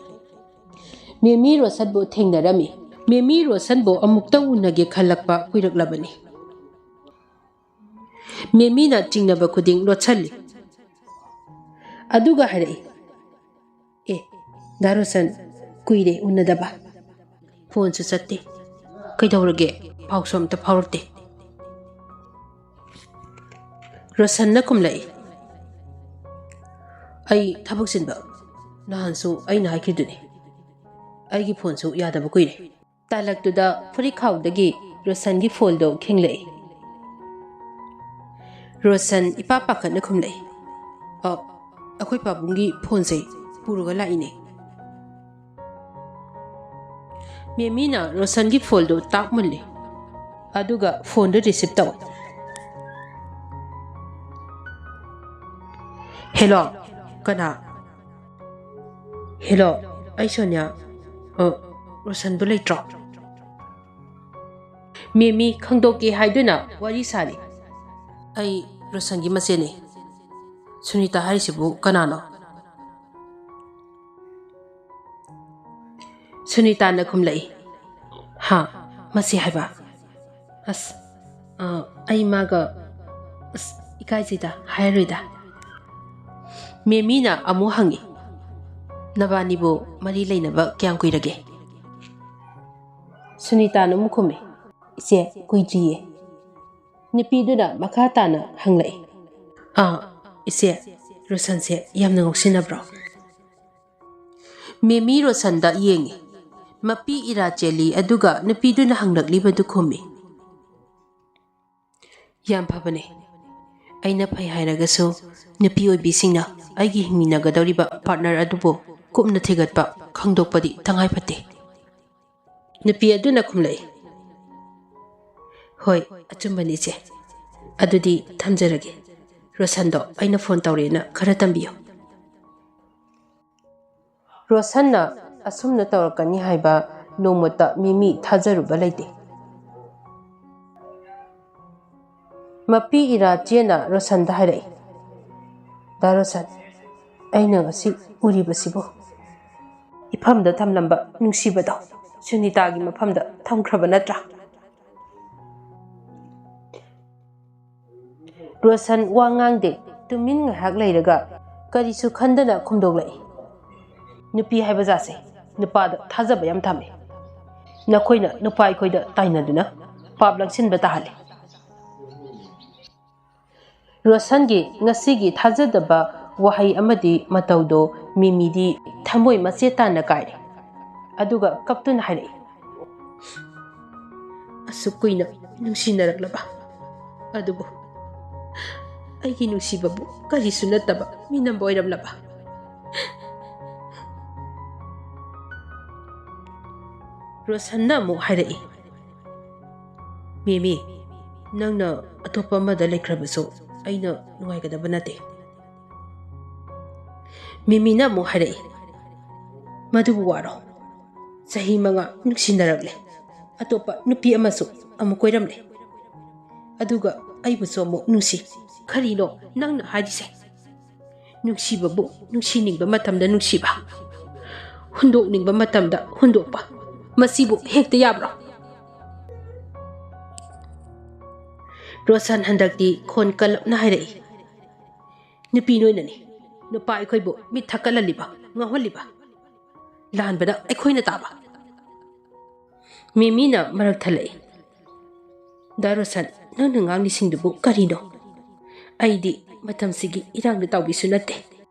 ꯃꯦꯃꯤ ꯔꯣꯁꯟꯕꯨ ꯊꯦꯡꯅꯔꯝꯃꯤ꯫ ꯃꯦꯃꯤ ꯔꯣꯁꯟꯕꯨ ꯑꯃꯨꯛꯇꯪ ꯎꯅꯒꯦ ꯈꯜꯂꯛꯄ ꯀꯨꯏꯔꯛꯂꯕꯅꯤ꯫ ꯃꯦꯃꯤꯅ ꯆꯤꯡꯅꯕ ꯈꯨꯗꯤꯡ ꯂꯣꯠꯁꯜꯂꯤ꯫ ꯑꯗꯨꯒ ꯍꯥꯏꯔꯛꯏ, "ꯑꯦ, ꯗꯥ ꯔꯣꯁꯟ, ꯀꯨꯏꯔꯦ ꯎꯅꯗꯕ꯫ ꯐꯣꯟꯁꯨ ꯆꯠꯇꯦ꯫ ꯀꯩꯗꯧꯔꯒꯦ? ꯄꯥꯎꯁꯨ ꯑꯝꯇ ꯐꯥꯎꯔꯛꯇꯦ꯫" ꯔꯣꯁꯟꯅ ꯈꯨꯝꯂꯛꯏ, "ꯑꯩ ꯊꯕꯛ ꯆꯤꯟꯕ꯫ ꯅꯍꯥꯟꯁꯨ ꯑꯩꯅ ꯍꯥꯏꯈꯤꯗꯨꯅꯤ꯫ ꯑꯩꯒꯤ ꯐꯣꯟꯁꯨ ꯌꯥꯗꯕ ꯀꯨꯏꯔꯦ꯫" ꯇꯥꯂꯛꯇꯨꯗ ꯐꯨꯔꯤꯠꯈꯥꯎꯗꯒꯤ ꯔꯣꯁꯟꯒꯤ ꯐꯣꯟꯗꯣ ꯈꯤꯡꯂꯛꯏ꯫ ꯔꯣꯁꯟ ꯏꯄꯥ ꯄꯥꯈꯠꯅ ꯈꯨꯝꯂꯛꯏ, "ꯑ, ꯑꯩꯈꯣꯏ ꯄꯥꯕꯨꯡꯒꯤ ꯐꯣꯟꯁꯦ ꯄꯨꯔꯒ ꯂꯥꯛꯏꯅꯦ꯫ ꯃꯦꯃꯤꯅ ꯔꯣꯁꯟꯒꯤ ꯐꯣꯟꯗꯨ ꯇꯥꯛ ꯃꯨꯜꯂꯤ꯫ ꯑꯗꯨꯒ ꯐꯣꯟꯗꯨ ꯔꯤꯁꯤꯞ ꯇꯧ꯫ "ꯍꯦꯂꯣ, ꯀꯅꯥ?" "ꯍꯦꯂꯣ, ꯑꯩ ꯁꯣꯅꯤꯌꯥ꯫ ꯑ, ꯔꯣꯁꯟꯗꯨ ꯂꯩꯇ꯭ꯔꯣ?" ꯃꯦꯃꯤ ꯈꯪꯗꯣꯛꯀꯦ ꯍꯥꯏꯗꯨꯅ ꯋꯥꯔꯤ ꯁꯥꯔꯤ꯫ "ꯑꯩ ꯔꯣꯁꯟꯒꯤ ꯃꯆꯦꯅꯤ꯫ ꯁꯨꯅꯤꯇꯥ ꯍꯥꯏꯔꯤꯁꯤꯕꯨ ꯀꯅꯥꯅꯣ?" ꯁꯨꯅꯤꯇꯥꯅ ꯈꯨꯝꯂꯛꯏ꯫ "ꯍꯥ, ꯃꯆꯦ ꯍꯥꯏꯕ? ꯑꯁ, ꯑ, ꯑꯩ ꯃꯥꯒ, ꯑꯁ, ꯏꯀꯥꯏꯖꯩꯗ, ꯍꯥꯏꯔꯣꯏꯗ꯫" ꯃꯦꯃꯤꯅ ꯑꯃꯨꯛ ꯍꯪꯉꯤ꯫ "ꯅꯕꯥꯅꯤꯕꯨ ꯃꯔꯤ ꯂꯩꯅꯕ ꯀꯌꯥꯝ ꯀꯨꯏꯔꯒꯦ?" ꯁꯨꯅꯤꯇꯥꯅ ꯑꯃꯨꯛ ꯈꯨꯝꯃꯤ꯫ "ꯏꯆꯦ, ꯀꯨꯏꯗ꯭ꯔꯤꯌꯦ꯫" ꯅꯨꯄꯤꯗꯨꯅ ꯃꯈꯥ ꯇꯥꯅ ꯍꯪꯂꯛꯏ꯫ "ꯑꯥ, ꯏꯆꯦ, ꯔꯣꯁꯟꯁꯦ ꯌꯥꯝꯅ ꯉꯥꯎꯁꯤꯟꯅꯕ꯭ꯔꯣ?" ꯃꯦꯃꯤ ꯔꯣꯁꯟꯗ ꯌꯦꯡꯉꯤ꯫ ꯃꯄꯤ ꯏꯔꯥ ꯆꯦꯜꯂꯤ, ꯑꯗꯨꯒ ꯅꯨꯄꯤꯗꯨꯅ ꯍꯪꯂꯛꯂꯤꯕꯗꯨ ꯈꯨꯝꯃꯤ꯫ "ꯌꯥꯝ ꯐꯕꯅꯦ꯫ ꯑꯩꯅ ꯐꯩ ꯍꯥꯏꯔꯒꯁꯨ ꯅꯨꯄꯤ ꯑꯣꯏꯕꯤꯁꯤꯡꯅ ꯑꯩꯒꯤ ꯍꯤꯡꯃꯤꯟꯅꯒꯗꯧꯔꯤꯕ ꯄꯥꯔꯠꯅꯔ ꯑꯗꯨꯕꯨ ꯀꯨꯞꯅ ꯊꯤꯒꯠꯄ, ꯈꯪꯗꯣꯛꯄꯗꯤ ꯇꯉꯥꯏ ꯐꯗꯦ꯫" ꯅꯨꯄꯤ ꯑꯗꯨꯅ ꯈꯨꯝꯂꯛꯏ꯫ "ꯍꯣꯏ, ꯑꯆꯨꯝꯕꯅꯤ ꯏꯆꯦ꯫ ꯑꯗꯨꯗꯤ ꯊꯝꯖꯔꯒꯦ꯫ ꯔꯣꯁꯟꯗꯣ ꯑꯩꯅ ꯐꯣꯟ ꯇꯧꯔꯦꯅ ꯈꯔ ꯇꯝꯕꯤꯌꯨ꯫" ꯔꯣꯁꯟꯅ ꯑꯁꯨꯝꯅ ꯇꯧꯔꯛꯀꯅꯤ ꯍꯥꯏꯕ ꯅꯣꯡꯃꯇ ꯃꯤꯃꯤ ꯊꯥꯖꯔꯨꯕ ꯂꯩꯇꯦ꯫ ꯃꯄꯤ ꯏꯔꯥ ꯆꯦꯅ ꯔꯣꯁꯟꯗ ꯍꯥꯏꯔꯛꯏ, "ꯗꯥ ꯔꯣꯁꯟ, ꯑꯩꯅ ꯉꯁꯤ ꯎꯔꯤꯕꯁꯤꯕꯨ?" ꯏꯐꯝꯗ ꯊꯝꯂꯝꯕ ꯅꯨꯡꯁꯤꯕꯗꯣ ꯁꯨꯅꯤꯇꯥꯒꯤ ꯃꯐꯝꯗ ꯊꯝꯈ꯭ꯔꯕ ꯅꯠꯇ꯭ꯔꯥ? ꯔꯣꯁꯟ ꯋꯥ ꯉꯥꯡꯗꯦ꯫ ꯇꯨꯃꯤꯟ ꯉꯥꯏꯍꯥꯛ ꯂꯩꯔꯒ ꯀꯔꯤꯁꯨ ꯈꯟꯗꯅ ꯈꯨꯝꯗꯣꯛꯂꯛꯏ, "ꯅꯨꯄꯤ ꯍꯥꯏꯕ ꯖꯥꯠꯁꯦ ꯅꯨꯄꯥꯗ ꯊꯥꯖꯕ ꯌꯥꯝ ꯊꯝꯃꯤ꯫ ꯅꯈꯣꯏꯅ ꯅꯨꯄꯥ ꯑꯩꯈꯣꯏꯗ ꯇꯥꯏꯅꯗꯨꯅ ꯄꯥꯞ ꯂꯪꯁꯤꯟꯕ ꯇꯥꯍꯜꯂꯤ꯫" ꯔꯣꯁꯟꯒꯤ ꯉꯁꯤꯒꯤ ꯊꯥꯖꯗꯕ ꯋꯥꯍꯩ ꯑꯃꯗꯤ ꯃꯇꯧꯗꯣ ꯃꯤꯃꯤꯗꯤ ꯊꯃꯣꯏ ꯃꯆꯦꯠ ꯇꯥꯅ ꯀꯥꯏꯔꯦ꯫ ꯑꯗꯨꯒ ꯀꯞꯇꯨꯅ ꯍꯥꯏꯔꯛꯏ, "ꯑꯁꯨꯛ ꯀꯨꯏꯅ ꯅꯨꯡꯁꯤꯅꯔꯛꯂꯕ ꯑꯗꯨꯕꯨ ꯑꯩꯒꯤ ꯅꯨꯡꯁꯤꯕꯕꯨ ꯀꯔꯤꯁꯨ ꯅꯠꯇꯕ ꯃꯤꯅꯝꯕ ꯑꯣꯏꯔꯝꯂꯕ? ꯔꯣꯁꯟꯅ ꯑꯃꯨꯛ ꯍꯥꯏꯔꯛꯏ, "ꯃꯦꯃꯤ, ꯅꯪꯅ ꯑꯇꯣꯞꯄ ꯑꯃꯗ ꯂꯩꯈ꯭ꯔꯕꯁꯨ ꯑꯩꯅ ꯅꯨꯡꯉꯥꯏꯒꯗꯕ ꯅꯠꯇꯦ꯫" ꯃꯦꯃꯤꯅ ꯑꯃꯨꯛ ꯍꯥꯏꯔꯛꯏ, "ꯃꯗꯨꯕꯨ ꯋꯥꯔꯣ? ꯆꯍꯤ ꯃꯉꯥ ꯅꯨꯡꯁꯤꯅꯔꯛꯂꯦ, ꯑꯇꯣꯞꯄ ꯅꯨꯄꯤ ꯑꯃꯁꯨ ꯑꯃꯨꯛ ꯀꯣꯏꯔꯝꯂꯦ, ꯑꯗꯨꯒ ꯑꯩꯕꯨꯁꯨ ꯑꯃꯨꯛ ꯅꯨꯡꯁꯤ꯫ ꯀꯔꯤꯅꯣ ꯅꯪꯅ ꯍꯥꯏꯔꯤꯁꯦ? ꯅꯨꯡꯁꯤꯕꯕꯨ ꯅꯨꯡꯁꯤꯅꯤꯡꯕ ꯃꯇꯝꯗ ꯅꯨꯡꯁꯤꯕ, ꯍꯨꯟꯗꯣꯛꯅꯤꯡꯕ ꯃꯇꯝꯗ ꯍꯨꯟꯗꯣꯛꯄ, ꯃꯁꯤꯕꯨ ꯍꯦꯛꯇ ꯌꯥꯕ꯭ꯔꯣ?" ꯔꯣꯁꯟ ꯍꯟꯗꯛꯇꯤ ꯈꯣꯟ ꯀꯜꯂꯞꯅ ꯍꯥꯏꯔꯛꯏ, "ꯅꯨꯄꯤ ꯅꯣꯏꯅꯅꯤ ꯅꯨꯄꯥ ꯑꯩꯈꯣꯏꯕꯨ ꯃꯤꯠ ꯊꯛꯀꯠꯍꯜꯂꯤꯕ, ꯉꯥꯎꯍꯜꯂꯤꯕ꯫ ꯂꯥꯟꯕꯗ ꯑꯩꯈꯣꯏꯅ ꯇꯥꯕ꯫" ꯃꯦꯃꯤꯅ ꯃꯔꯛ ꯊꯜꯂꯛꯏ, "ꯗꯥ ꯔꯣꯁꯟ, ꯅꯪꯅ ꯉꯥꯡꯂꯤꯁꯤꯡꯗꯨꯕꯨ ꯀꯔꯤꯅꯣ? ꯑꯩꯗꯤ ꯃꯇꯝꯁꯤꯒꯤ ꯏꯔꯥꯡꯗ ꯇꯥꯎꯕꯤꯁꯨ ꯅꯠꯇꯦ꯫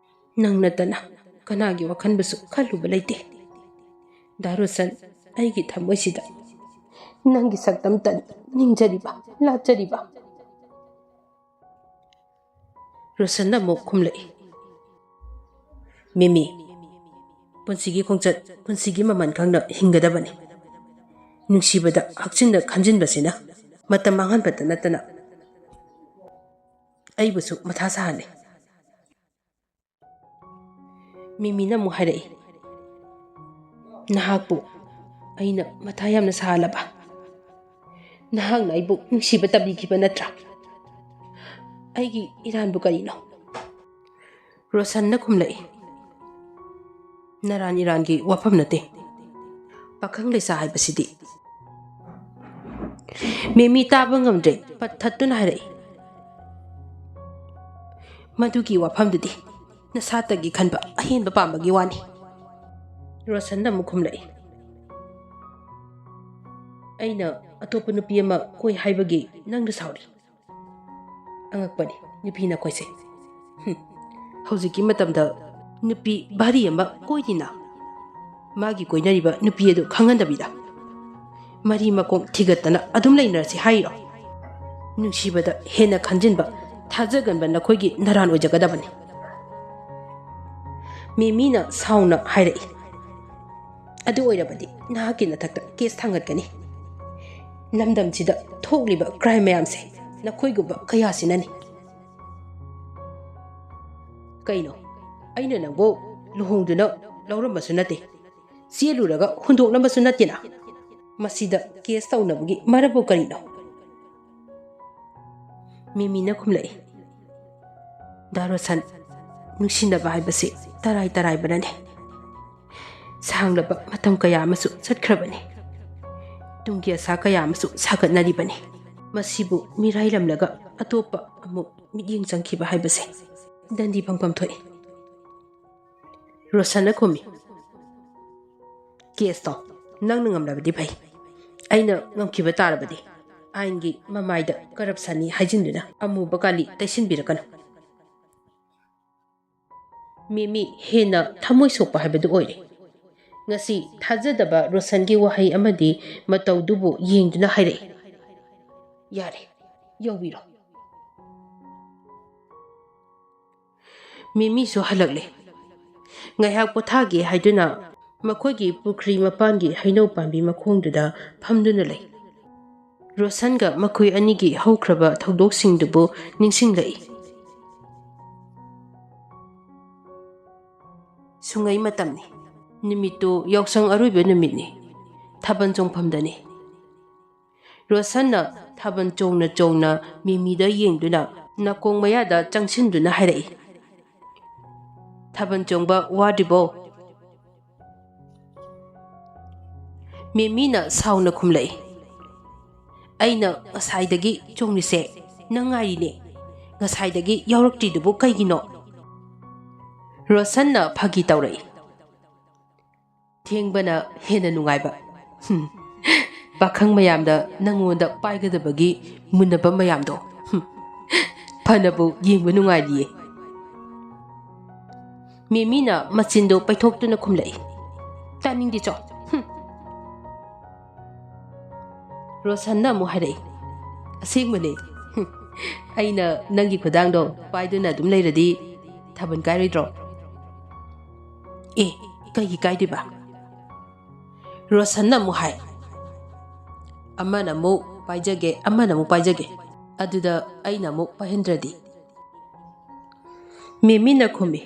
ꯅꯪ ꯅꯠꯇꯅ ꯀꯅꯥꯒꯤ ꯋꯥꯈꯜꯕꯨꯁꯨ ꯈꯜꯂꯨꯕ ꯂꯩꯇꯦ꯫ ꯗꯥ ꯔꯣꯁꯟ, ꯑꯩꯒꯤ ꯊꯃꯣꯏꯁꯤꯗ ꯅꯪꯒꯤ ꯁꯛꯇꯝꯇꯅꯤ ꯅꯤꯡꯖꯔꯤꯕ, ꯂꯥꯠꯆꯔꯤꯕ꯫" ꯔꯣꯁꯟꯅ ꯑꯃꯨꯛ ꯈꯨꯝꯂꯛꯏ, "ꯃꯤꯃꯤ, ꯄꯨꯟꯁꯤꯒꯤ ꯈꯣꯡꯆꯠ, ꯄꯨꯟꯁꯤꯒꯤ ꯃꯃꯜ ꯈꯪꯅ ꯍꯤꯡꯒꯗꯕꯅꯤ꯫ ꯅꯨꯡꯁꯤꯕꯗ ꯍꯛꯆꯤꯟꯅ ꯈꯟꯖꯤꯟꯕꯁꯤꯅ ꯃꯇꯝ ꯃꯥꯡꯍꯟꯕꯇ ꯅꯠꯇꯅ ꯑꯩꯕꯨꯁꯨ ꯃꯊꯥ ꯁꯥꯍꯜꯂꯤ꯫" ꯃꯤꯃꯤꯅ ꯑꯃꯨꯛ ꯍꯥꯏꯔꯛꯏ, "ꯅꯍꯥꯛꯄꯨ ꯑꯩꯅ ꯃꯊꯥ ꯌꯥꯝꯅ ꯁꯥꯍꯜꯂꯕ? ꯅꯍꯥꯛꯅ ꯑꯩꯕꯨ ꯅꯨꯡꯁꯤꯕ ꯇꯝꯕꯤꯈꯤꯕ ꯅꯠꯇ꯭ꯔꯥ? ꯑꯩꯒꯤ ꯏꯔꯥꯟꯕꯨ ꯀꯔꯤꯅꯣ?" ꯔꯣꯁꯟꯅ ꯈꯨꯝꯂꯛꯏ, "ꯅꯔꯥꯟ ꯏꯔꯥꯟꯒꯤ ꯋꯥꯐꯝ ꯅꯠꯇꯦ꯫ ꯄꯥꯈꯪ ꯂꯩꯁꯥ ꯍꯥꯏꯕꯁꯤꯗꯤ꯫" ꯃꯦꯃꯤ ꯇꯥꯕ ꯉꯝꯗ꯭ꯔꯦ, ꯄꯠ ꯊꯠꯇꯨꯅ ꯍꯥꯏꯔꯛꯏ, "ꯃꯗꯨꯒꯤ ꯋꯥꯐꯝꯗꯨꯗꯤ ꯅꯁꯥꯇꯒꯤ ꯈꯟꯕ ꯑꯍꯦꯟꯕ ꯄꯥꯝꯕꯒꯤ ꯋꯥꯅꯤ꯫" ꯔꯣꯁꯟꯅ ꯑꯃꯨꯛ ꯈꯨꯝꯂꯛꯏ, "ꯑꯩꯅ ꯑꯇꯣꯞꯄ ꯅꯨꯄꯤ ꯑꯃ ꯀꯣꯏ ꯍꯥꯏꯕꯒꯤ ꯅꯪꯅ ꯁꯥꯎꯔꯤ? ꯑꯉꯛꯄꯅꯤ ꯅꯨꯄꯤ ꯅꯈꯣꯏꯁꯦ꯫ ꯍꯨꯝ, ꯍꯧꯖꯤꯛꯀꯤ ꯃꯇꯝꯗ ꯅꯨꯄꯤ ꯚꯥꯔꯤ ꯑꯃ ꯀꯣꯏꯔꯤꯅ ꯃꯥꯒꯤ ꯀꯣꯏꯅꯔꯤꯕ ꯅꯨꯄꯤ ꯑꯗꯨ ꯈꯪꯍꯟꯗꯕꯤꯗ ꯃꯔꯤ ꯃꯈꯣꯡ ꯊꯤꯒꯠꯇꯅ ꯑꯗꯨꯝ ꯂꯩꯅꯔꯁꯤ ꯍꯥꯏꯔꯣ? ꯅꯨꯡꯁꯤꯕꯗ ꯍꯦꯟꯅ ꯈꯟꯖꯤꯟꯕ ꯊꯥꯖꯒꯟꯕ ꯅꯈꯣꯏꯒꯤ ꯅꯔꯥꯟ ꯑꯣꯏꯖꯒꯗꯕꯅꯤ꯫ ꯃꯦꯃꯤꯅ ꯁꯥꯎꯅ ꯍꯥꯏꯔꯛꯏ, "ꯑꯗꯨ ꯑꯣꯏꯔꯕꯗꯤ ꯅꯍꯥꯛꯀꯤ ꯅꯊꯛꯇ ꯀꯦꯁ ꯊꯥꯡꯒꯠꯀꯅꯤ꯫ ꯂꯝꯗꯝꯁꯤꯗ ꯊꯣꯛꯂꯤꯕ ꯀ꯭ꯔꯥꯏꯝ ꯃꯌꯥꯝꯁꯦ ꯅꯈꯣꯏꯒꯨꯝꯕ ꯀꯌꯥꯁꯤꯅꯅꯤ꯫" "ꯀꯩꯅꯣ? ꯑꯩꯅ ꯅꯪꯕꯨ ꯂꯨꯍꯣꯡꯗꯨꯅ ꯂꯧꯔꯝꯕꯁꯨ ꯅꯠꯇꯦ, ꯆꯦꯜꯂꯨꯔꯒ ꯍꯨꯟꯗꯣꯛꯂꯝꯕꯁꯨ ꯅꯠꯇꯦꯅ꯫ ꯃꯁꯤꯗ ꯀꯦꯁ ꯇꯧꯅꯕꯒꯤ ꯃꯔꯝꯕꯨ ꯀꯔꯤꯅꯣ?" ꯃꯦꯃꯤꯅ ꯈꯨꯝꯂꯛꯏ, "ꯗꯥ ꯔꯣꯁꯟ, ꯅꯨꯡꯁꯤꯅꯕ ꯍꯥꯏꯕꯁꯤ ꯇꯔꯥꯏ ꯇꯔꯥꯏꯕꯅꯅꯦ꯫ ꯁꯥꯡꯂꯕ ꯃꯇꯝ ꯀꯌꯥ ꯑꯃꯁꯨ ꯆꯠꯈ꯭ꯔꯕꯅꯤ꯫ ꯇꯨꯡꯒꯤ ꯑꯁꯥ ꯀꯌꯥ ꯑꯃꯁꯨ ꯁꯥꯒꯠꯅꯔꯤꯕꯅꯤ꯫ ꯃꯁꯤꯕꯨ ꯃꯤꯔꯥꯏꯔꯝꯂꯒ ꯑꯇꯣꯞꯄ ꯑꯃꯨꯛ ꯃꯤꯠꯌꯦꯡ ꯆꯪꯈꯤꯕ ꯍꯥꯏꯕꯁꯦ ꯗꯟꯗꯤ ꯐꯪꯐꯝ ꯊꯣꯛꯏ꯫" ꯔꯣꯁꯟꯅ ꯈꯨꯝꯃꯤ, "ꯀꯦꯁꯇꯣ ꯅꯪꯅ ꯉꯝꯂꯕꯗꯤ ꯐꯩ꯫ ꯑꯩꯅ ꯉꯝꯈꯤꯕ ꯇꯥꯔꯕꯗꯤ ꯑꯥꯏꯟꯒꯤ ꯃꯃꯥꯏꯗ ꯀꯔꯞꯁꯟꯅꯤ ꯍꯥꯏꯖꯤꯟꯗꯨꯅ ꯑꯃꯨꯕ ꯀꯥꯂꯤ ꯇꯩꯁꯤꯟꯕꯤꯔꯛꯀꯅꯨ꯫" ꯃꯦꯃꯤ ꯍꯦꯟꯅ ꯊꯃꯣꯏ ꯁꯣꯛꯄ ꯍꯥꯏꯕꯗꯨ ꯑꯣꯏꯔꯦ꯫ ꯉꯁꯤ ꯊꯥꯖꯗꯕ ꯔꯣꯁꯟꯒꯤ ꯋꯥꯍꯩ ꯑꯃꯗꯤ ꯃꯇꯧꯗꯨꯕꯨ ꯌꯦꯡꯗꯨꯅ ꯍꯥꯏꯔꯛꯏ, "ꯌꯥꯔꯦ, ꯌꯧꯕꯤꯔꯣ꯫" ꯃꯦꯃꯤꯁꯨ ꯍꯜꯂꯛꯂꯦ꯫ ꯉꯥꯏꯍꯥꯛ ꯄꯣꯊꯥꯒꯦ ꯍꯥꯏꯗꯨꯅ ꯃꯈꯣꯏꯒꯤ ꯄꯨꯈ꯭ꯔꯤ ꯃꯄꯥꯟꯒꯤ ꯍꯩꯅꯧ ꯄꯥꯝꯕꯤ ꯃꯈꯣꯡꯗꯨꯗ ꯐꯝꯗꯨꯅ ꯂꯩ꯫ ꯔꯣꯁꯟꯒ ꯃꯈꯣꯏ ꯑꯅꯤꯒꯤ ꯍꯧꯈ꯭ꯔꯕ ꯊꯧꯗꯣꯛꯁꯤꯡꯗꯨꯕꯨ ꯅꯤꯡꯁꯤꯡꯂꯛꯏ꯫ ꯁꯨꯡꯉꯩ ꯃꯇꯝꯅꯤ꯫ ꯅꯨꯃꯤꯠꯇꯨ ꯌꯥꯎꯁꯪ ꯑꯔꯣꯏꯕ ꯅꯨꯃꯤꯠꯅꯤ꯫ ꯊꯥꯕꯜ ꯆꯣꯡꯐꯝꯗꯅꯤ꯫ ꯔꯣꯁꯟꯅ ꯊꯥꯕꯜ ꯆꯣꯡꯅ ꯆꯣꯡꯅ ꯃꯦꯃꯤꯗ ꯌꯦꯡꯗꯨꯅ ꯅꯥꯀꯣꯡ ꯃꯌꯥꯗ ꯆꯪꯁꯤꯟꯗꯨꯅ ꯍꯥꯏꯔꯛꯏ, "ꯊꯥꯕꯜ ꯆꯣꯡꯕ ꯋꯥꯗ꯭ꯔꯤꯕꯣ?" ꯃꯦꯃꯤꯅ ꯁꯥꯎꯅ ꯈꯨꯝꯂꯛꯏ, "ꯑꯩꯅ ꯉꯁꯥꯏꯗꯒꯤ ꯆꯣꯡꯂꯤꯁꯦ ꯅꯪ ꯉꯥꯏꯔꯤꯅꯦ꯫ ꯉꯁꯥꯏꯗꯒꯤ ꯌꯥꯎꯔꯛꯇ꯭ꯔꯤꯗꯨꯕꯨ ꯀꯩꯒꯤꯅꯣ?" ꯔꯣꯁꯟꯅ ꯐꯥꯒꯤ ꯇꯧꯔꯛꯏ, "ꯊꯦꯡꯕꯅ ꯍꯦꯟꯅ ꯅꯨꯡꯉꯥꯏꯕ꯫ ꯍꯨꯝ, ꯄꯥꯈꯪ ꯃꯌꯥꯝꯗ ꯅꯪꯉꯣꯟꯗ ꯄꯥꯏꯒꯗꯕꯒꯤ ꯃꯨꯟꯅꯕ ꯃꯌꯥꯝꯗꯣ, ꯍꯨꯝ, ꯐꯅꯕꯨ ꯌꯦꯡꯕ ꯅꯨꯡꯉꯥꯏꯔꯤꯌꯦ꯫" ꯃꯦꯃꯤꯅ ꯃꯆꯤꯟꯗꯣ ꯄꯩꯊꯣꯛꯇꯨꯅ ꯈꯨꯝꯂꯛꯏ, "ꯇꯥꯅꯤꯡꯗꯦ ꯆꯣ꯫ ꯍꯨꯝ꯫" ꯔꯣꯁꯟꯅ ꯑꯃꯨꯛ ꯍꯥꯏꯔꯛꯏ, "ꯑꯁꯦꯡꯕꯅꯦ꯫ ꯍꯨꯝ, ꯑꯩꯅ ꯅꯪꯒꯤ ꯈꯨꯗꯥꯡꯗꯣ ꯄꯥꯏꯗꯨꯅ ꯑꯗꯨꯝ ꯂꯩꯔꯗꯤ ꯊꯥꯕꯜ ꯀꯥꯏꯔꯣꯏꯗ꯭ꯔꯣ? ꯑꯦ, ꯀꯩꯒꯤ ꯀꯥꯏꯗꯣꯏꯕ? ꯔꯣꯁꯟꯅ ꯑꯃꯨꯛ ꯍꯥꯏ, "ꯑꯃꯅ ꯑꯃꯨꯛ ꯄꯥꯏꯖꯒꯦ, ꯑꯃꯅ ꯑꯃꯨꯛ ꯄꯥꯏꯖꯒꯦ, ꯑꯗꯨꯗ ꯑꯩꯅ ꯑꯃꯨꯛ ꯄꯥꯏꯍꯟꯗ꯭ꯔꯗꯤ?" ꯃꯦꯃꯤꯅ ꯈꯨꯝꯃꯤ,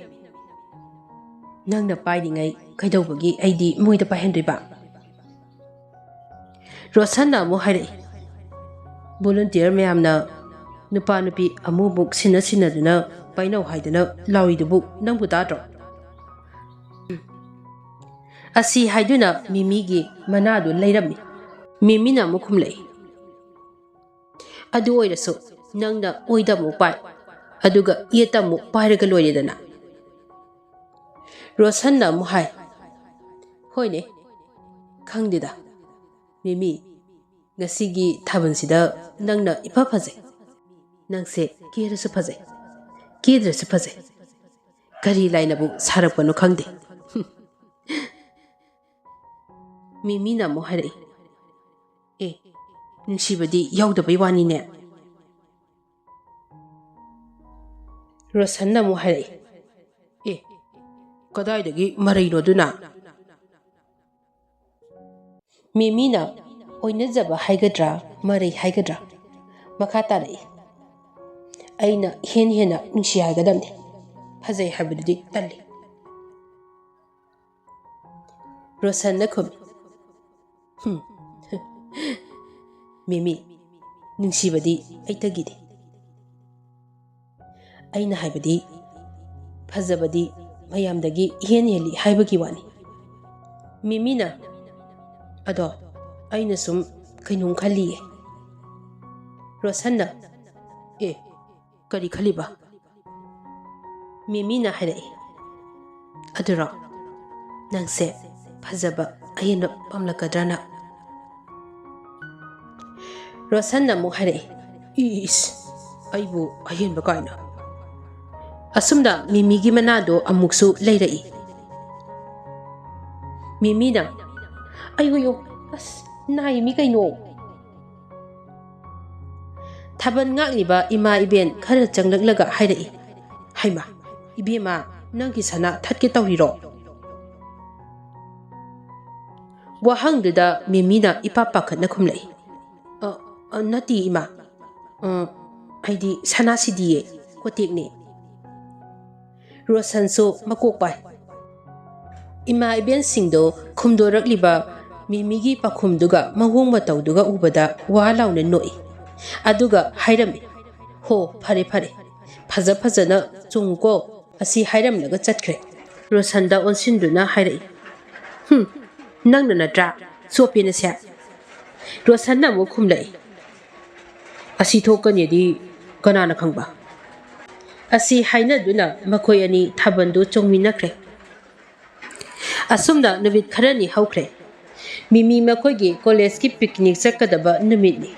"ꯅꯪꯅ ꯄꯥꯏꯔꯤꯉꯩ ꯀꯩꯗꯧꯕꯒꯤ ꯑꯩꯗꯤ ꯃꯣꯏꯗ ꯄꯥꯏꯍꯟꯗꯣꯏꯕ?" ꯔꯣꯁꯟꯅ ꯑꯃꯨꯛ ꯍꯥꯏꯔꯛꯏ, "ꯚꯣꯂꯨꯟꯇꯤꯌꯔ ꯃꯌꯥꯝꯅ ꯅꯨꯄꯥ ꯅꯨꯄꯤ ꯑꯃꯨꯛ ꯑꯃꯨꯛ ꯁꯤꯟꯅ ꯁꯤꯟꯅꯗꯨꯅ ꯄꯥꯏꯅꯧ ꯍꯥꯏꯗꯨꯅ ꯂꯥꯎꯔꯤꯗꯨꯕꯨ ꯅꯪꯕꯨ ꯇꯥꯗ꯭ꯔꯣ?" ꯑꯁꯤ ꯍꯥꯏꯗꯨꯅ ꯃꯤꯃꯤꯒꯤ ꯃꯅꯥꯗꯨ ꯂꯩꯔꯝꯃꯤ꯫ ꯃꯤꯃꯤꯅ ꯑꯃꯨꯛ ꯈꯨꯝꯂꯛꯏ, "ꯑꯗꯨ ꯑꯣꯏꯔꯁꯨ ꯅꯪꯅ ꯑꯣꯏꯗ ꯑꯃꯨꯛ ꯄꯥꯏ, ꯑꯗꯨꯒ ꯌꯦꯠꯇ ꯑꯃꯨꯛ ꯄꯥꯏꯔꯒ ꯂꯣꯏꯔꯦꯗꯅ꯫" ꯔꯣꯁꯟꯅ ꯑꯃꯨꯛ ꯍꯥꯏ, "ꯍꯣꯏꯅꯦ, ꯈꯪꯗꯦꯗ ꯃꯤꯃꯤ, ꯉꯁꯤꯒꯤ ꯊꯥꯕꯜꯁꯤꯗ ꯅꯪꯅ ꯏꯐ ꯐꯖꯩ꯫ ꯅꯪꯁꯦ ꯀꯦꯔꯁꯨ ꯐꯖꯩ, ꯀꯦꯗ꯭ꯔꯁꯨ ꯐꯖꯩ꯫ ꯀꯔꯤ ꯂꯥꯏꯅꯕꯨ ꯁꯥꯔꯛꯄꯅꯣ ꯈꯪꯗꯦ꯫" ꯃꯤꯃꯤꯅ ꯑꯃꯨꯛ ꯍꯥꯏꯔꯛꯏ, "ꯑꯦ, ꯅꯨꯡꯁꯤꯕꯗꯤ ꯌꯥꯎꯗꯕꯩ ꯋꯥꯅꯤꯅꯦ꯫" ꯔꯣꯁꯟꯅ ꯑꯃꯨꯛ ꯍꯥꯏꯔꯛꯏ, "ꯑꯦ, ꯀꯗꯥꯏꯗꯒꯤ ꯃꯔꯩꯅꯣ ꯑꯗꯨꯅ?" ꯃꯤꯃꯤꯅ ꯑꯣꯏꯅꯖꯕ ꯍꯥꯏꯒꯗ꯭ꯔꯥ, ꯃꯔꯩ ꯍꯥꯏꯒꯗ꯭ꯔꯥ, ꯃꯈꯥ ꯇꯥꯔꯛꯏ, "ꯑꯩꯅ ꯏꯍꯦꯟ ꯍꯦꯟꯅ ꯅꯨꯡꯁꯤ ꯍꯥꯏꯒꯗꯕꯅꯤ, ꯐꯖꯩ ꯍꯥꯏꯕꯗꯨꯗꯤ ꯇꯜꯂꯤ꯫" ꯔꯣꯁꯟꯅ ꯈꯨꯝꯃꯤ, "ꯍꯨꯝ, ꯃꯤꯃꯤ, ꯅꯨꯡꯁꯤꯕꯗꯤ ꯑꯩꯇꯒꯤꯗꯤ꯫ ꯑꯩꯅ ꯍꯥꯏꯕꯗꯤ, ꯐꯖꯕꯗꯤ ꯃꯌꯥꯝꯗꯒꯤ ꯏꯍꯦꯟ ꯍꯦꯜꯂꯤ ꯍꯥꯏꯕꯒꯤ ꯋꯥꯅꯤ꯫" ꯃꯤꯃꯤꯅ, "ꯑꯗꯣ, ꯑꯩꯅ ꯁꯨꯝ ꯀꯩꯅꯣꯝ ꯈꯜꯂꯤꯌꯦ꯫" ꯔꯣꯁꯟꯅ, "ꯑꯦ, ꯀꯔꯤ ꯈꯜꯂꯤꯕ?" ꯃꯤꯃꯤꯅ ꯍꯥꯏꯔꯛꯏ, "ꯑꯗꯨꯔꯣ, ꯅꯪꯁꯦ ꯐꯖꯕ ꯑꯍꯦꯟꯕ ꯄꯥꯝꯂꯛꯀꯗ꯭ꯔꯅ?" ꯔꯣꯁꯟꯅ ꯑꯃꯨꯛ ꯍꯥꯏꯔꯛꯏ, "ꯏꯁ, ꯑꯩꯕꯨ ꯑꯍꯦꯟꯕ ꯀꯥꯏꯅ?" ꯑꯁꯨꯝꯅ ꯃꯤꯃꯤꯒꯤ ꯃꯅꯥꯗꯣ ꯑꯃꯨꯛꯁꯨ ꯂꯩꯔꯛꯏ꯫ ꯃꯤꯃꯤꯅ, "ꯑꯌꯣ, ꯑꯁ, ꯅꯥꯏ ꯃꯤ ꯀꯩꯅꯣ?" ꯊꯥꯕꯜ ꯉꯥꯛꯂꯤꯕ ꯏꯃꯥ ꯏꯕꯦꯟ ꯈꯔ ꯆꯪꯂꯛꯂꯒ ꯍꯥꯏꯔꯛꯏ, "ꯍꯩꯃꯥ, ꯏꯕꯦꯝꯃ, ꯅꯪꯒꯤ ꯁꯅꯥ ꯊꯠꯀꯦ ꯇꯧꯔꯤꯔꯣ?" ꯋꯥꯍꯪꯗꯨꯗ ꯃꯦꯃꯤꯅ ꯏꯄꯥ ꯄꯥꯈꯠꯅ ꯈꯨꯝꯂꯛꯏ, "ꯑ, ꯑ, ꯅꯠꯇꯦ ꯏꯃꯥ, ꯑ, ꯑꯩꯗꯤ ꯁꯅꯥ ꯁꯤꯗꯤꯌꯦ, ꯀꯣꯇꯦꯛꯅꯦ꯫" ꯔꯣꯁꯟꯁꯨ ꯃꯀꯣꯛ ꯄꯥꯏ꯫ ꯏꯃꯥ ꯏꯕꯦꯟꯁꯤꯡꯗꯣ ꯈꯨꯝꯗꯣꯔꯛꯂꯤꯕ ꯃꯦꯃꯤꯒꯤ ꯄꯥꯈꯨꯝꯗꯨꯒ ꯃꯑꯣꯡ ꯃꯇꯧꯗꯨꯒ ꯎꯕꯗ ꯋꯥ ꯂꯥꯎꯅ ꯅꯣꯛꯏ꯫ ꯑꯗꯨꯒ ꯍꯥꯏꯔꯝꯃꯤ, "ꯍꯣ, ꯐꯔꯦ ꯐꯔꯦ, ꯐꯖ ꯐꯖꯅ ꯆꯣꯡꯉꯨꯀꯣ꯫" ꯑꯁꯤ ꯍꯥꯏꯔꯝꯂꯒ ꯆꯠꯈ꯭ꯔꯦ꯫ ꯔꯣꯁꯟꯗ ꯑꯣꯟꯁꯤꯟꯗꯨꯅ ꯍꯥꯏꯔꯛꯏ, "ꯍꯨꯝ, ꯅꯪꯅ ꯅꯠꯇ꯭ꯔꯥ ꯆꯣꯞꯄꯦꯅ ꯁꯦ?" ꯔꯣꯁꯟꯅ ꯑꯃꯨꯛ ꯈꯨꯝꯂꯛꯏ, "ꯑꯁꯤ ꯊꯣꯛꯀꯅꯤꯗꯤ ꯀꯅꯥꯅ ꯈꯪꯕ?" ꯑꯁꯤ ꯍꯥꯏꯅꯗꯨꯅ ꯃꯈꯣꯏ ꯑꯅꯤ ꯊꯥꯕꯜꯗꯨ ꯆꯣꯡꯃꯤꯟꯅꯈ꯭ꯔꯦ꯫ ꯑꯁꯨꯝꯅ ꯅꯨꯃꯤꯠ ꯈꯔꯅꯤ ꯍꯧꯈ꯭ꯔꯦ꯫ ꯃꯤꯃꯤ ꯃꯈꯣꯏꯒꯤ ꯀꯣꯂꯦꯖꯀꯤ ꯄꯤꯛꯅꯤꯛ ꯆꯠꯀꯗꯕ ꯅꯨꯃꯤꯠꯅꯤ꯫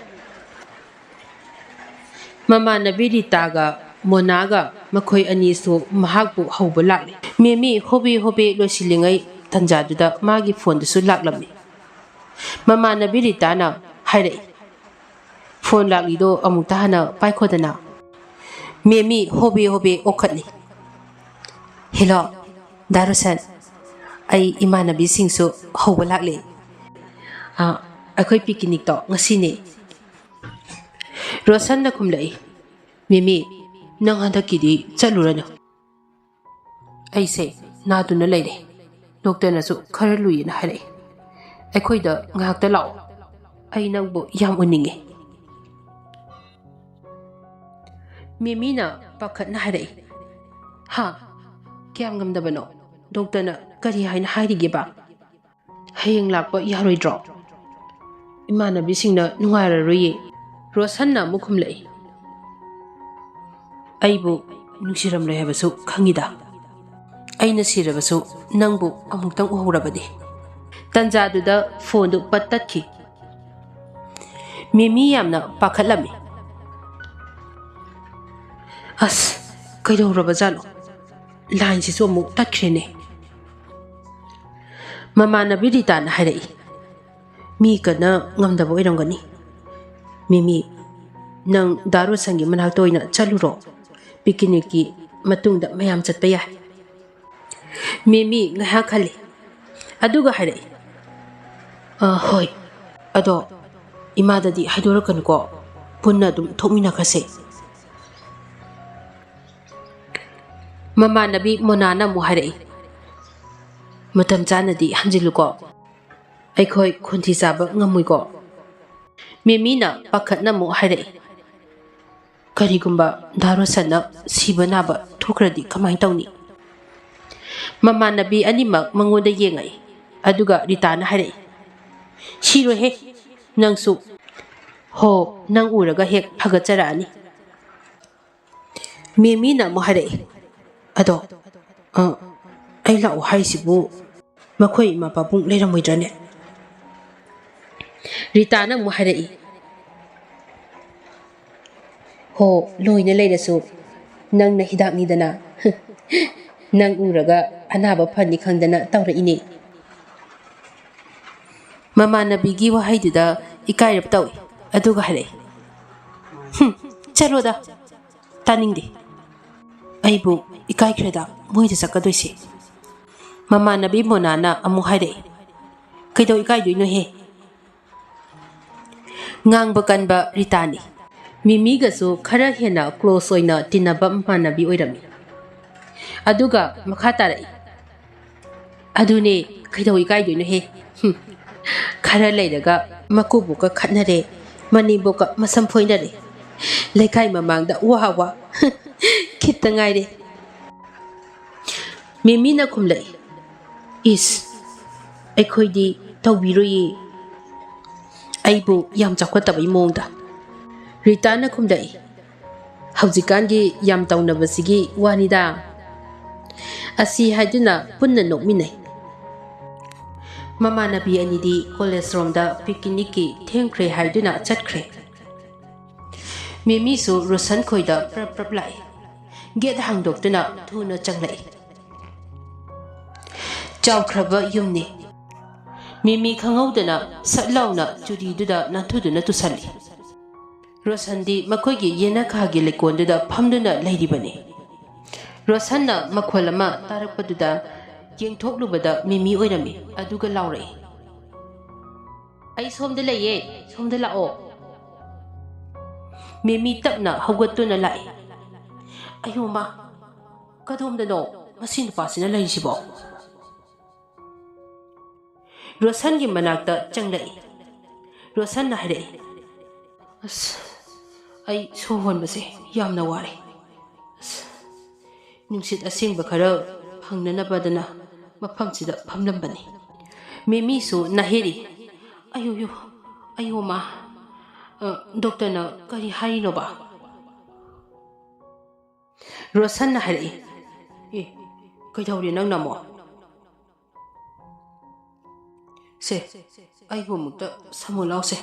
ꯃꯃꯥꯟꯅꯕꯤ ꯔꯤꯇꯥꯒ ꯃꯣꯅꯥꯒ ꯃꯈꯣꯏ ꯑꯅꯤꯁꯨ ꯃꯍꯥꯛꯄꯨ ꯍꯧꯕ ꯂꯥꯛꯂꯤ꯫ ꯃꯦꯃꯤ ꯍꯣꯕꯦ ꯍꯣꯕꯦ ꯂꯣꯏꯁꯤꯜꯂꯤꯉꯩ ꯇꯟꯖꯥꯗꯨꯗ ꯃꯥꯒꯤ ꯐꯣꯟꯗꯨꯁꯨ ꯂꯥꯛꯂꯝꯃꯤ꯫ ꯃꯃꯥꯟꯅꯕꯤ ꯔꯤꯇꯥꯅ ꯍꯥꯏꯔꯛꯏ, "ꯐꯣꯟ ꯂꯥꯛꯂꯤꯗꯣ ꯑꯃꯨꯛꯇ ꯍꯥꯟꯅ ꯄꯥꯏꯈꯣꯗꯅ꯫" ꯃꯦꯃꯤ ꯍꯣꯕꯦ ꯍꯣꯕꯦ ꯑꯣꯈꯠꯂꯤ꯫ "ꯍꯦꯂꯣ, ꯗꯥ ꯔꯣꯁꯟ, ꯑꯩ ꯏꯃꯥꯟꯅꯕꯤꯁꯤꯡꯁꯨ ꯍꯧꯕ ꯂꯥꯛꯂꯦ꯫ ꯑ, ꯑꯩꯈꯣꯏ ꯄꯤꯛꯅꯤꯛꯇꯣ ꯉꯁꯤꯅꯦ꯫" ꯔꯣꯁꯟꯅ ꯈꯨꯝꯂꯛꯏ, "ꯃꯦꯃꯤ, ꯅꯪ ꯍꯟꯗꯛꯀꯤꯗꯤ ꯆꯠꯂꯨꯔꯅꯨ꯫ ꯑꯩꯁꯦ ꯅꯥꯗꯨꯅ ꯂꯩꯔꯦ꯫ ꯗꯣꯛꯇꯔꯅꯁꯨ ꯈꯔ ꯂꯨꯏꯌꯦꯅ ꯍꯥꯏꯔꯛꯏ꯫ ꯑꯩꯈꯣꯏꯗ ꯉꯥꯏꯍꯥꯛꯇ ꯂꯥꯛꯑꯣ꯫ ꯑꯩ ꯅꯪꯕꯨ ꯌꯥꯝ ꯎꯅꯤꯡꯉꯦ꯫" ꯃꯦꯃꯤꯅ ꯄꯥꯈꯠꯅ ꯍꯥꯏꯔꯛꯏ, "ꯍꯥ? ꯀꯌꯥꯝ ꯉꯝꯗꯕꯅꯣ? ꯗꯣꯛꯇꯔꯅ ꯀꯔꯤ ꯍꯥꯏꯅ ꯍꯥꯏꯔꯤꯒꯦꯕ? ꯍꯌꯦꯡ ꯂꯥꯛꯄ ꯌꯥꯔꯣꯏꯗ꯭ꯔꯣ? ꯏꯃꯥꯟꯅꯕꯤꯁꯤꯡꯅ ꯅꯨꯡꯉꯥꯏꯔꯔꯣꯏꯌꯦ꯫" ꯔꯣꯁꯟꯅ ꯑꯃꯨꯛ ꯈꯨꯝꯂꯛꯏ, "ꯑꯩꯕꯨ ꯅꯨꯡꯁꯤꯔꯝꯂꯣꯏ ꯍꯥꯏꯕꯁꯨ ꯈꯪꯉꯤꯗ꯫ ꯑꯩꯅ ꯁꯤꯔꯕꯁꯨ ꯅꯪꯕꯨ ꯑꯃꯨꯛꯇꯪ ꯎꯍꯧꯔꯕꯗꯤ꯫" ꯇꯟꯖꯥꯗꯨꯗ ꯐꯣꯟꯗꯨ ꯄꯠ ꯇꯠꯈꯤ꯫ ꯃꯦꯃꯤ ꯌꯥꯝꯅ ꯄꯥꯈꯠꯂꯝꯃꯤ꯫ "ꯑꯁ, ꯀꯩꯗꯧꯔꯕꯖꯥꯠꯅꯣ? ꯂꯥꯏꯟꯁꯤꯁꯨ ꯑꯃꯨꯛ ꯇꯠꯈ꯭ꯔꯦꯅꯦ꯫" ꯃꯃꯥꯟꯅꯕꯤ ꯔꯤꯇꯥꯅ ꯍꯥꯏꯔꯛꯏ, "ꯃꯤ ꯀꯟꯅ ꯉꯝꯗꯕ ꯑꯣꯏꯔꯝꯒꯅꯤ꯫ ꯃꯦꯃꯤ, ꯅꯪ ꯗꯥ ꯔꯣꯁꯟꯒꯤ ꯃꯅꯥꯛꯇ ꯑꯣꯏꯅ ꯆꯠꯂꯨꯔꯣ꯫ ꯄꯤꯛꯅꯤꯛꯀꯤ ꯃꯇꯨꯡꯗ ꯃꯌꯥꯝ ꯆꯠꯄ ꯌꯥꯏ꯫ ꯃꯦꯃꯤ ꯉꯥꯏꯍꯥꯛ ꯈꯜꯂꯤ, ꯑꯗꯨꯒ ꯍꯥꯏꯔꯛꯏ, "ꯑ, ꯍꯣꯏ꯫ ꯑꯗꯣ ꯏꯃꯥꯗꯗꯤ ꯍꯥꯏꯗꯣꯔꯛꯀꯅꯨꯀꯣ, ꯄꯨꯟꯅ ꯑꯗꯨꯝ ꯊꯣꯛꯃꯤꯟꯅꯈ꯭ꯔꯁꯦ꯫" ꯃꯃꯥꯟꯅꯕꯤ ꯃꯣꯅꯥꯅ ꯑꯃꯨꯛ ꯍꯥꯏꯔꯛꯏ, "ꯃꯇꯝ ꯆꯥꯅꯗꯤ ꯍꯟꯖꯤꯜꯂꯨꯀꯣ, ꯑꯩꯈꯣꯏ ꯈꯣꯟꯊꯤ ꯆꯥꯕ ꯉꯝꯃꯣꯏꯀꯣ꯫" ꯃꯦꯃꯤꯅ ꯄꯥꯈꯠꯅ ꯑꯃꯨꯛ ꯍꯥꯏꯔꯛꯏ, "ꯀꯔꯤꯒꯨꯝꯕ ꯗꯥ ꯔꯣꯁꯟꯅ ꯁꯤꯕ ꯅꯥꯕ ꯊꯣꯛꯈ꯭ꯔꯗꯤ ꯀꯃꯥꯏꯅ ꯇꯧꯅꯤ?" ꯃꯃꯥꯟꯅꯕꯤ ꯑꯅꯤꯃꯛ ꯃꯉꯣꯟꯗ ꯌꯦꯡꯉꯛꯏ, ꯑꯗꯨꯒ ꯔꯤꯇꯥꯅ ꯍꯥꯏꯔꯛꯏ, "ꯁꯤꯔꯣꯏꯍꯦ, ꯅꯪꯁꯨ꯫ ꯍꯣ, ꯅꯪ ꯎꯔꯒ ꯍꯦꯛ ꯐꯒꯠꯆꯔꯛꯑꯅꯤ꯫" ꯃꯦꯃꯤꯅ ꯑꯃꯨꯛ ꯍꯥꯏꯔꯛꯏ, "ꯑꯗꯣ, ꯑ, ꯑꯩ ꯂꯥꯛꯑꯣ ꯍꯥꯏꯁꯤꯕꯨ ꯃꯈꯣꯏ ꯏꯃꯥ ꯄꯥꯕꯨꯡ ꯂꯩꯔꯝꯃꯣꯏꯗ꯭ꯔꯅꯦ?" ꯔꯤꯇꯥꯅ ꯑꯃꯨꯛ ꯍꯥꯏꯔꯛꯏ, "ꯍꯣ, ꯂꯣꯏꯅ ꯂꯩꯔꯁꯨ ꯅꯪꯅ ꯍꯤꯗꯥꯛꯅꯤꯗꯅ꯫ ꯅꯪ ꯎꯔꯒ ꯑꯅꯥꯕ ꯐꯅꯤ ꯈꯪꯗꯅ ꯇꯧꯔꯛꯏꯅꯦ꯫" ꯃꯃꯥꯟꯅꯕꯤꯒꯤ ꯋꯥꯍꯩꯗꯨꯗ ꯏꯀꯥꯏꯔꯞ ꯇꯧꯏ, ꯑꯗꯨꯒ ꯍꯥꯏꯔꯛꯏ, "ꯍꯨꯝ, ꯆꯠꯂꯣꯗ, ꯇꯥꯅꯤꯡꯗꯦ꯫ ꯑꯩꯕꯨ ꯏꯀꯥꯏꯈ꯭ꯔꯦꯗ ꯃꯣꯏꯗ ꯆꯠꯀꯗꯣꯏꯁꯦ꯫" ꯃꯃꯥꯟꯅꯕꯤ ꯃꯣꯅꯥꯅ ꯑꯃꯨꯛ ꯍꯥꯏꯔꯛꯏ, "ꯀꯩꯗꯧ ꯏꯀꯥꯏꯗꯣꯏꯅꯣꯍꯦ?" ꯉꯥꯡꯕ ꯀꯟꯕ ꯔꯤꯇꯥꯅꯤ꯫ ꯃꯤꯃꯤꯒꯁꯨ ꯈꯔ ꯍꯦꯟꯅ ꯀ꯭ꯂꯣꯁ ꯑꯣꯏꯅ ꯇꯤꯟꯅꯕ ꯃꯃꯥꯟꯅꯕꯤ ꯑꯣꯏꯔꯝꯃꯤ꯫ ꯑꯗꯨꯒ ꯃꯈꯥ ꯇꯥꯔꯛꯏ, "ꯑꯗꯨꯅꯦ, ꯀꯩꯗꯧ ꯏꯀꯥꯏꯗꯣꯏꯅꯣꯍꯦ? ꯍꯨꯝ, ꯈꯔ ꯂꯩꯔꯒ ꯃꯀꯨꯕꯣꯛꯀ ꯈꯠꯅꯔꯦ, ꯃꯅꯦꯝꯕꯣꯛꯀ ꯃꯁꯝ ꯐꯣꯏꯅꯔꯦ, ꯂꯩꯀꯥꯏ ꯃꯃꯥꯡꯗ ꯋꯥ ꯋꯥ, ꯈꯤꯠꯇ ꯉꯥꯏꯔꯦ꯫" ꯃꯦꯃꯤꯅ ꯈꯨꯝꯂꯛꯏ, "ꯏꯁ, ꯑꯩꯈꯣꯏꯗꯤ ꯇꯧꯕꯤꯔꯣꯏꯌꯦ, ꯑꯩꯕꯨ ꯌꯥꯝ ꯆꯥꯎꯈꯠꯇꯕꯩ ꯃꯑꯣꯡꯗ꯫" ꯔꯤꯇꯥꯅ ꯈꯨꯝꯂꯛꯏ, "ꯍꯧꯖꯤꯛꯀꯥꯟꯒꯤ ꯌꯥꯝ ꯇꯧꯅꯕꯁꯤꯒꯤ ꯋꯥꯅꯤꯗ꯫" ꯑꯁꯤ ꯍꯥꯏꯗꯨꯅ ꯄꯨꯟꯅ ꯅꯣꯛꯃꯤꯟꯅꯩ꯫ ꯃꯃꯥꯟꯅꯕꯤ ꯑꯅꯤꯗꯤ ꯀꯣꯂꯦꯖ ꯔꯣꯝꯗ ꯄꯤꯛꯅꯤꯛꯀꯤ ꯊꯦꯡꯈ꯭ꯔꯦ ꯍꯥꯏꯗꯨꯅ ꯆꯠꯈ꯭ꯔꯦ꯫ ꯃꯦꯃꯤꯁꯨ ꯔꯣꯁꯟ ꯈꯣꯏꯗ ꯄ꯭ꯔꯞ ꯄ꯭ꯔꯞ ꯂꯥꯛꯏ꯫ ꯒꯦꯠ ꯍꯥꯡꯗꯣꯛꯇꯨꯅ ꯊꯨꯅ ꯆꯪꯂꯛꯏ꯫ ꯆꯥꯎꯈ꯭ꯔꯕ ꯌꯨꯝꯅꯤ꯫ ꯃꯦꯃꯤ ꯈꯪꯍꯧꯗꯅ ꯁꯠ ꯂꯥꯎꯅ ꯆꯨꯔꯤꯗꯨꯗ ꯅꯥꯟꯊꯨꯗꯨꯅ ꯇꯨꯁꯜꯂꯤ꯫ ꯔꯣꯁꯟꯗꯤ ꯃꯈꯣꯏꯒꯤ ꯌꯦꯅꯈꯥꯒꯤ ꯂꯩꯀꯣꯜꯗꯨꯗ ꯐꯝꯗꯨꯅ ꯂꯩꯔꯤꯕꯅꯤ꯫ ꯔꯣꯁꯟꯅ ꯃꯈꯣꯜ ꯑꯃ ꯇꯥꯔꯛꯄꯗꯨꯗ ꯌꯦꯡꯊꯣꯛꯂꯨꯕꯗ ꯃꯤꯃꯤ ꯑꯣꯏꯔꯝꯃꯤ꯫ ꯑꯗꯨꯒ ꯂꯥꯎꯔꯛꯏ, "ꯑꯩ ꯁꯣꯝꯗ ꯂꯩꯌꯦ, ꯁꯣꯝꯗ ꯂꯥꯛꯑꯣ"꯫ ꯃꯤꯃꯤ ꯇꯞꯅ ꯍꯧꯒꯠꯇꯨꯅ ꯂꯥꯛꯏ꯫ "ꯑꯌꯣ ꯃꯥ, ꯀꯗꯣꯝꯗꯅꯣ ꯃꯁꯤ ꯅꯨꯄꯥꯁꯤꯅ ꯂꯩꯔꯤꯁꯤꯕꯣ?" ꯔꯣꯁꯟꯒꯤ ꯃꯅꯥꯛꯇ ꯆꯪꯂꯛꯏ꯫ ꯔꯣꯁꯟꯅ ꯍꯥꯏꯔꯛꯏ, "ꯑꯁ, ꯑꯩ ꯁꯣꯔ ꯍꯣꯟꯕꯁꯦ ꯌꯥꯝꯅ ꯋꯥꯔꯦ꯫ ꯑꯁ, ꯅꯨꯡꯁꯤꯠ ꯑꯁꯦꯡꯕ ꯈꯔ ꯐꯪꯅꯅꯕꯗꯅ ꯃꯐꯝꯁꯤꯗ ꯐꯝꯂꯝꯕꯅꯤ"꯫ ꯃꯤꯃꯤꯁꯨ ꯅꯥꯍꯦꯔꯤ꯫ "ꯑꯌꯣ ꯌꯣ, ꯑꯌꯣ ꯃꯥ, ꯑ, ꯗꯣꯛꯇꯔꯅ ꯀꯔꯤ ꯍꯥꯏꯔꯤꯅꯣꯕ?" ꯔꯣꯁꯟꯅ ꯍꯥꯏꯔꯛꯏ, "ꯑꯦ, ꯀꯩꯗꯧꯔꯦ ꯅꯪꯅ ꯑꯃꯨꯛ? ꯁꯦ, ꯑꯩꯕꯨ ꯑꯃꯨꯛꯇ ꯁꯝꯃꯨ ꯂꯥꯎꯁꯦ,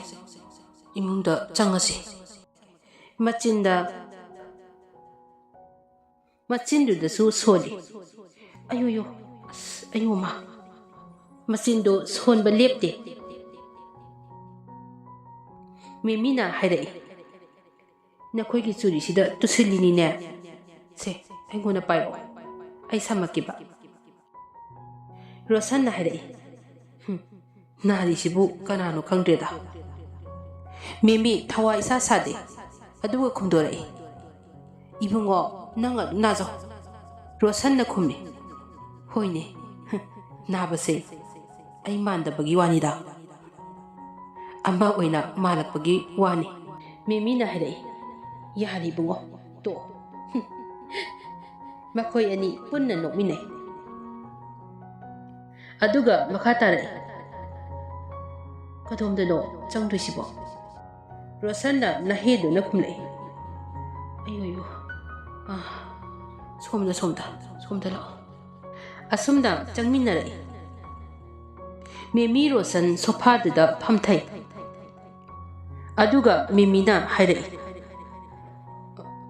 ꯏꯃꯨꯡꯗ ꯆꯪꯉꯁꯤ"꯫ ꯃꯆꯤꯟꯗ, ꯃꯆꯤꯟꯗꯨꯗꯁꯨ ꯁꯣꯜꯂꯤ꯫ "ꯑꯌꯣ ꯌꯣ, ꯑꯁ, ꯑꯌꯣ ꯃꯥ"꯫ ꯃꯆꯤꯟꯗꯣ ꯁꯣꯟꯕ ꯂꯦꯞꯇꯦ꯫ ꯃꯤꯃꯤꯅ ꯍꯥꯏꯔꯛꯏ, "ꯅꯈꯣꯏꯒꯤ ꯆꯨꯔꯤꯁꯤꯗ ꯇꯨꯁꯤꯜꯂꯤꯅꯤꯅꯦ꯫ ꯁꯦ, ꯑꯩꯉꯣꯟꯗ ꯄꯥꯏꯔꯛꯑꯣ, ꯑꯩ ꯁꯝꯃꯛꯀꯦꯕ"꯫ ꯔꯣꯁꯟꯅ ꯍꯥꯏꯔꯛꯏ, "ꯍꯨꯝ, ꯅꯥꯔꯤꯁꯤꯕꯨ ꯀꯅꯥꯅꯣ ꯈꯪꯗ꯭ꯔꯦꯗ"꯫ ꯃꯤꯃꯤ ꯊꯋꯥꯏ ꯏꯁꯥ ꯁꯥꯗꯦ꯫ ꯑꯗꯨꯒ ꯈꯨꯝꯗꯣꯔꯛꯏ, "ꯏꯕꯨꯡꯉꯣ, ꯅꯪ ꯑꯗꯨꯝ ꯅꯥꯖꯧ"꯫ ꯔꯣꯁꯟꯅ ꯈꯨꯝꯃꯤ, "ꯍꯣꯏꯅꯦ, ꯍꯨꯝ, ꯅꯥꯕꯁꯦ ꯑꯩ ꯃꯥꯟꯗꯕꯒꯤ ꯋꯥꯅꯤꯗ, ꯑꯃ ꯑꯣꯏꯅ ꯃꯥꯜꯂꯛꯄꯒꯤ ꯋꯥꯅꯤ"꯫ ꯃꯤꯃꯤꯅ ꯍꯥꯏꯔꯛꯏ, "ꯌꯥꯔꯦ ꯏꯕꯨꯡꯉꯣ, ꯇꯣꯛꯑꯣ"꯫ ꯃꯈꯣꯏ ꯑꯅꯤ ꯄꯨꯟꯅ ꯅꯣꯛꯃꯤꯟꯅꯩ꯫ ꯑꯗꯨꯒ ꯃꯈꯥ ꯇꯥꯔꯛꯏ, "ꯀꯗꯣꯝꯗꯅꯣ ꯆꯪꯗꯣꯏꯁꯤꯕꯣ?" ꯔꯣꯁꯟꯅ ꯅꯥꯍꯦꯗꯨꯅ ꯈꯨꯝꯂꯛꯏ, "ꯑꯌꯣ, ꯑꯌꯣ, ꯑꯥ, ꯁꯣꯝꯗ, ꯁꯣꯝꯗ, ꯁꯣꯝꯗ ꯂꯥꯛꯑꯣ"꯫ ꯑꯁꯨꯝꯅ ꯆꯪꯃꯤꯟꯅꯔꯛꯏ꯫ ꯃꯤꯃꯤ ꯔꯣꯁꯟ ꯁꯣꯐꯥꯗꯨꯗ ꯐꯝꯊꯩ꯫ ꯑꯗꯨꯒ ꯃꯤꯃꯤꯅ ꯍꯥꯏꯔꯛꯏ,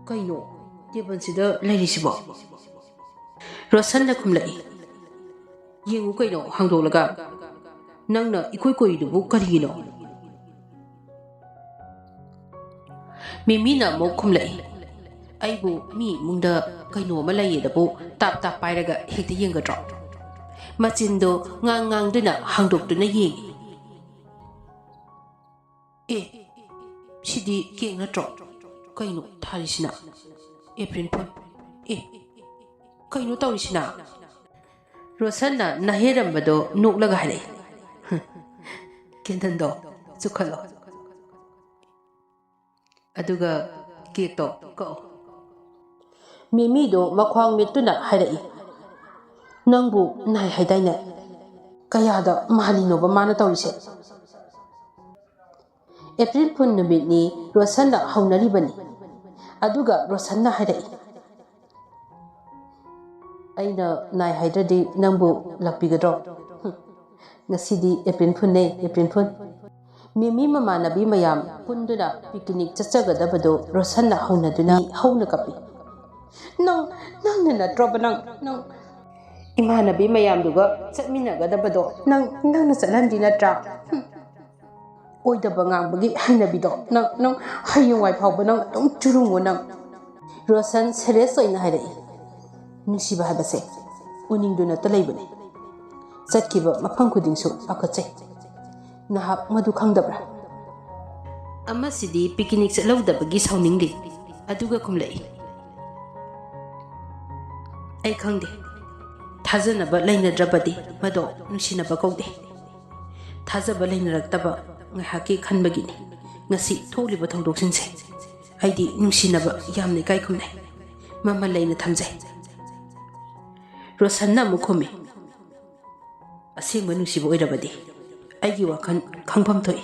"ꯀꯩꯅꯣ ꯇꯦꯕꯜꯁꯤꯗ ꯂꯩꯔꯤꯁꯤꯕꯣ?" ꯔꯣꯁꯟꯅ ꯈꯨꯝꯂꯛꯏ, "ꯌꯦꯡꯉꯨ ꯀꯩꯅꯣ ꯍꯥꯡꯗꯣꯛꯂꯒ, ꯅꯪꯅ ꯏꯀꯣꯏ ꯀꯣꯏꯔꯤꯗꯨꯕꯨ ꯀꯔꯤꯒꯤꯅꯣ?" ꯃꯤꯃꯤꯅ ꯑꯃꯨꯛ ꯈꯨꯝꯂꯛꯏ, "ꯑꯩꯕꯨ ꯃꯤ ꯏꯃꯨꯡꯗ ꯀꯩꯅꯣ ꯑꯃ ꯂꯩꯌꯦꯗꯕꯨ ꯇꯥꯞ ꯇꯥꯞ ꯄꯥꯏꯔꯒ ꯍꯦꯛꯇ ꯌꯦꯡꯒꯗ꯭ꯔꯣ?" ꯃꯆꯤꯟꯗꯣ ꯉꯥꯡ ꯉꯥꯡꯗꯨꯅ ꯍꯥꯡꯗꯣꯛꯇꯨꯅ ꯌꯦꯡꯉꯤ꯫ "ꯑꯦ, ꯁꯤꯗꯤ ꯀꯦꯛ ꯅꯠꯇ꯭ꯔꯣ? ꯀꯩꯅꯣ ꯊꯥꯔꯤꯁꯤꯅ? ꯑꯦꯄ꯭ꯔꯤꯜ ꯐꯨꯜ꯫ ꯑꯦ, ꯀꯩꯅꯣ ꯇꯧꯔꯤꯁꯤꯅ?" ꯔꯣꯁꯟꯅ ꯅꯥꯍꯦꯔꯝꯕꯗꯣ ꯅꯣꯛꯂꯒ ꯍꯥꯏꯔꯛꯏ, "ꯀꯦꯟꯗꯜꯗꯣ ꯆꯨꯈꯠꯂꯣ, ꯑꯗꯨꯒ ꯀꯦꯛꯇꯣ ꯀꯛꯑꯣ꯫" ꯃꯤꯃꯤꯗꯣ ꯃꯈ꯭ꯋꯥꯡ ꯃꯦꯠꯇꯨꯅ ꯍꯥꯏꯔꯛꯏ, "ꯅꯪꯕꯨ ꯅꯥꯏ ꯍꯥꯏꯗꯥꯏꯅꯦ? ꯀꯌꯥꯗ ꯃꯥꯜꯂꯤꯅꯣꯕ ꯃꯥꯅ ꯇꯧꯔꯤꯁꯦ?" ꯑꯦꯄ꯭ꯔꯤꯜ ꯐꯨꯜ ꯅꯨꯃꯤꯠꯅꯤ, ꯔꯣꯁꯟꯅ ꯍꯧꯅꯔꯤꯕꯅꯤ꯫ ꯑꯗꯨꯒ ꯔꯣꯁꯟꯅ ꯍꯥꯏꯔꯛꯏ, "ꯑꯩꯅ ꯅꯥꯏ ꯍꯥꯏꯗ꯭ꯔꯗꯤ ꯅꯪꯕꯨ ꯂꯥꯛꯄꯤꯒꯗ꯭ꯔꯣ? ꯍꯨꯝ, ꯉꯁꯤꯗꯤ ꯑꯦꯄ꯭ꯔꯤꯜ ꯐꯨꯜꯅꯦ, ꯑꯦꯄ꯭ꯔꯤꯜ ꯐꯨꯜ꯫" ꯃꯤꯃꯤ ꯃꯃꯥꯟꯅꯕꯤ ꯃꯌꯥꯝ ꯄꯨꯟꯗꯨꯅ ꯄꯤꯛꯅꯤꯛ ꯆꯠꯆꯒꯗꯕꯗꯨ ꯔꯣꯁꯟꯅ ꯍꯧꯅꯗꯨꯅ ꯍꯧꯅ ꯀꯞꯄꯤ꯫ "ꯅꯪ, ꯅꯪꯅ ꯅꯠꯇ꯭ꯔꯣꯕ ꯅꯪ, ꯅꯪ ꯏꯃꯥꯟꯅꯕꯤ ꯃꯌꯥꯝꯗꯨꯒ ꯆꯠꯃꯤꯟꯅꯒꯗꯕꯗꯣ ꯅꯪ, ꯅꯪꯅ ꯆꯠꯍꯟꯗꯤ ꯅꯠꯇ꯭ꯔꯥ? ꯍꯨꯝ꯫ ꯑꯣꯏꯗꯕ ꯉꯥꯡꯕꯒꯤ ꯍꯩꯅꯕꯤꯗꯣ ꯅꯪ, ꯅꯪ ꯍꯌꯦꯡꯋꯥꯏ ꯐꯥꯎꯕ ꯅꯪ ꯑꯗꯨꯝ ꯆꯨꯔꯨꯡꯉꯣ ꯅꯪ꯫" ꯔꯣꯁꯟ ꯁꯦꯔꯤꯌꯁ ꯑꯣꯏꯅ ꯍꯥꯏꯔꯛꯏ, "ꯅꯨꯡꯁꯤꯕ ꯍꯥꯏꯕꯁꯦ ꯎꯅꯤꯡꯗꯨꯅꯇ ꯂꯩꯕꯅꯦ꯫ ꯆꯠꯈꯤꯕ ꯃꯐꯝ ꯈꯨꯗꯤꯡꯁꯨ ꯄꯥꯈꯠꯆꯩ꯫ ꯅꯍꯥꯛ ꯃꯗꯨ ꯈꯪꯗꯕ꯭ꯔꯥ?" ꯑꯃꯁꯤꯗꯤ ꯄꯤꯛꯅꯤꯛ ꯆꯠꯍꯧꯗꯕꯒꯤ ꯁꯥꯎꯅꯤꯡꯂꯤ, ꯑꯗꯨꯒ ꯈꯨꯝꯂꯛꯏ, "ꯑꯩ ꯈꯪꯗꯦ꯫ ꯊꯥꯖꯅꯕ ꯂꯩꯅꯗ꯭ꯔꯕꯗꯤ ꯃꯗꯣ ꯅꯨꯡꯁꯤꯅꯕ ꯀꯧꯗꯦ꯫ ꯊꯥꯖꯕ ꯂꯩꯅꯔꯛꯇꯕ ꯉꯥꯏꯍꯥꯛꯀꯤ ꯈꯟꯕꯒꯤꯅꯤ ꯉꯁꯤ ꯊꯣꯛꯂꯤꯕ ꯊꯧꯗꯣꯛꯁꯤꯡꯁꯦ꯫ ꯑꯩꯗꯤ ꯅꯨꯡꯁꯤꯅꯕ ꯌꯥꯝꯅ ꯏꯀꯥꯏ ꯈꯨꯝꯅꯩ, ꯃꯃꯜ ꯂꯩꯅ ꯊꯝꯖꯩ꯫" ꯔꯣꯁꯟꯅ ꯑꯃꯨꯛ ꯈꯨꯝꯃꯤ, "ꯑꯁꯦꯡꯕ ꯅꯨꯡꯁꯤꯕ ꯑꯣꯏꯔꯕꯗꯤ ꯑꯩꯒꯤ ꯋꯥꯈꯜ ꯈꯪꯐꯝ ꯊꯣꯛꯏ꯫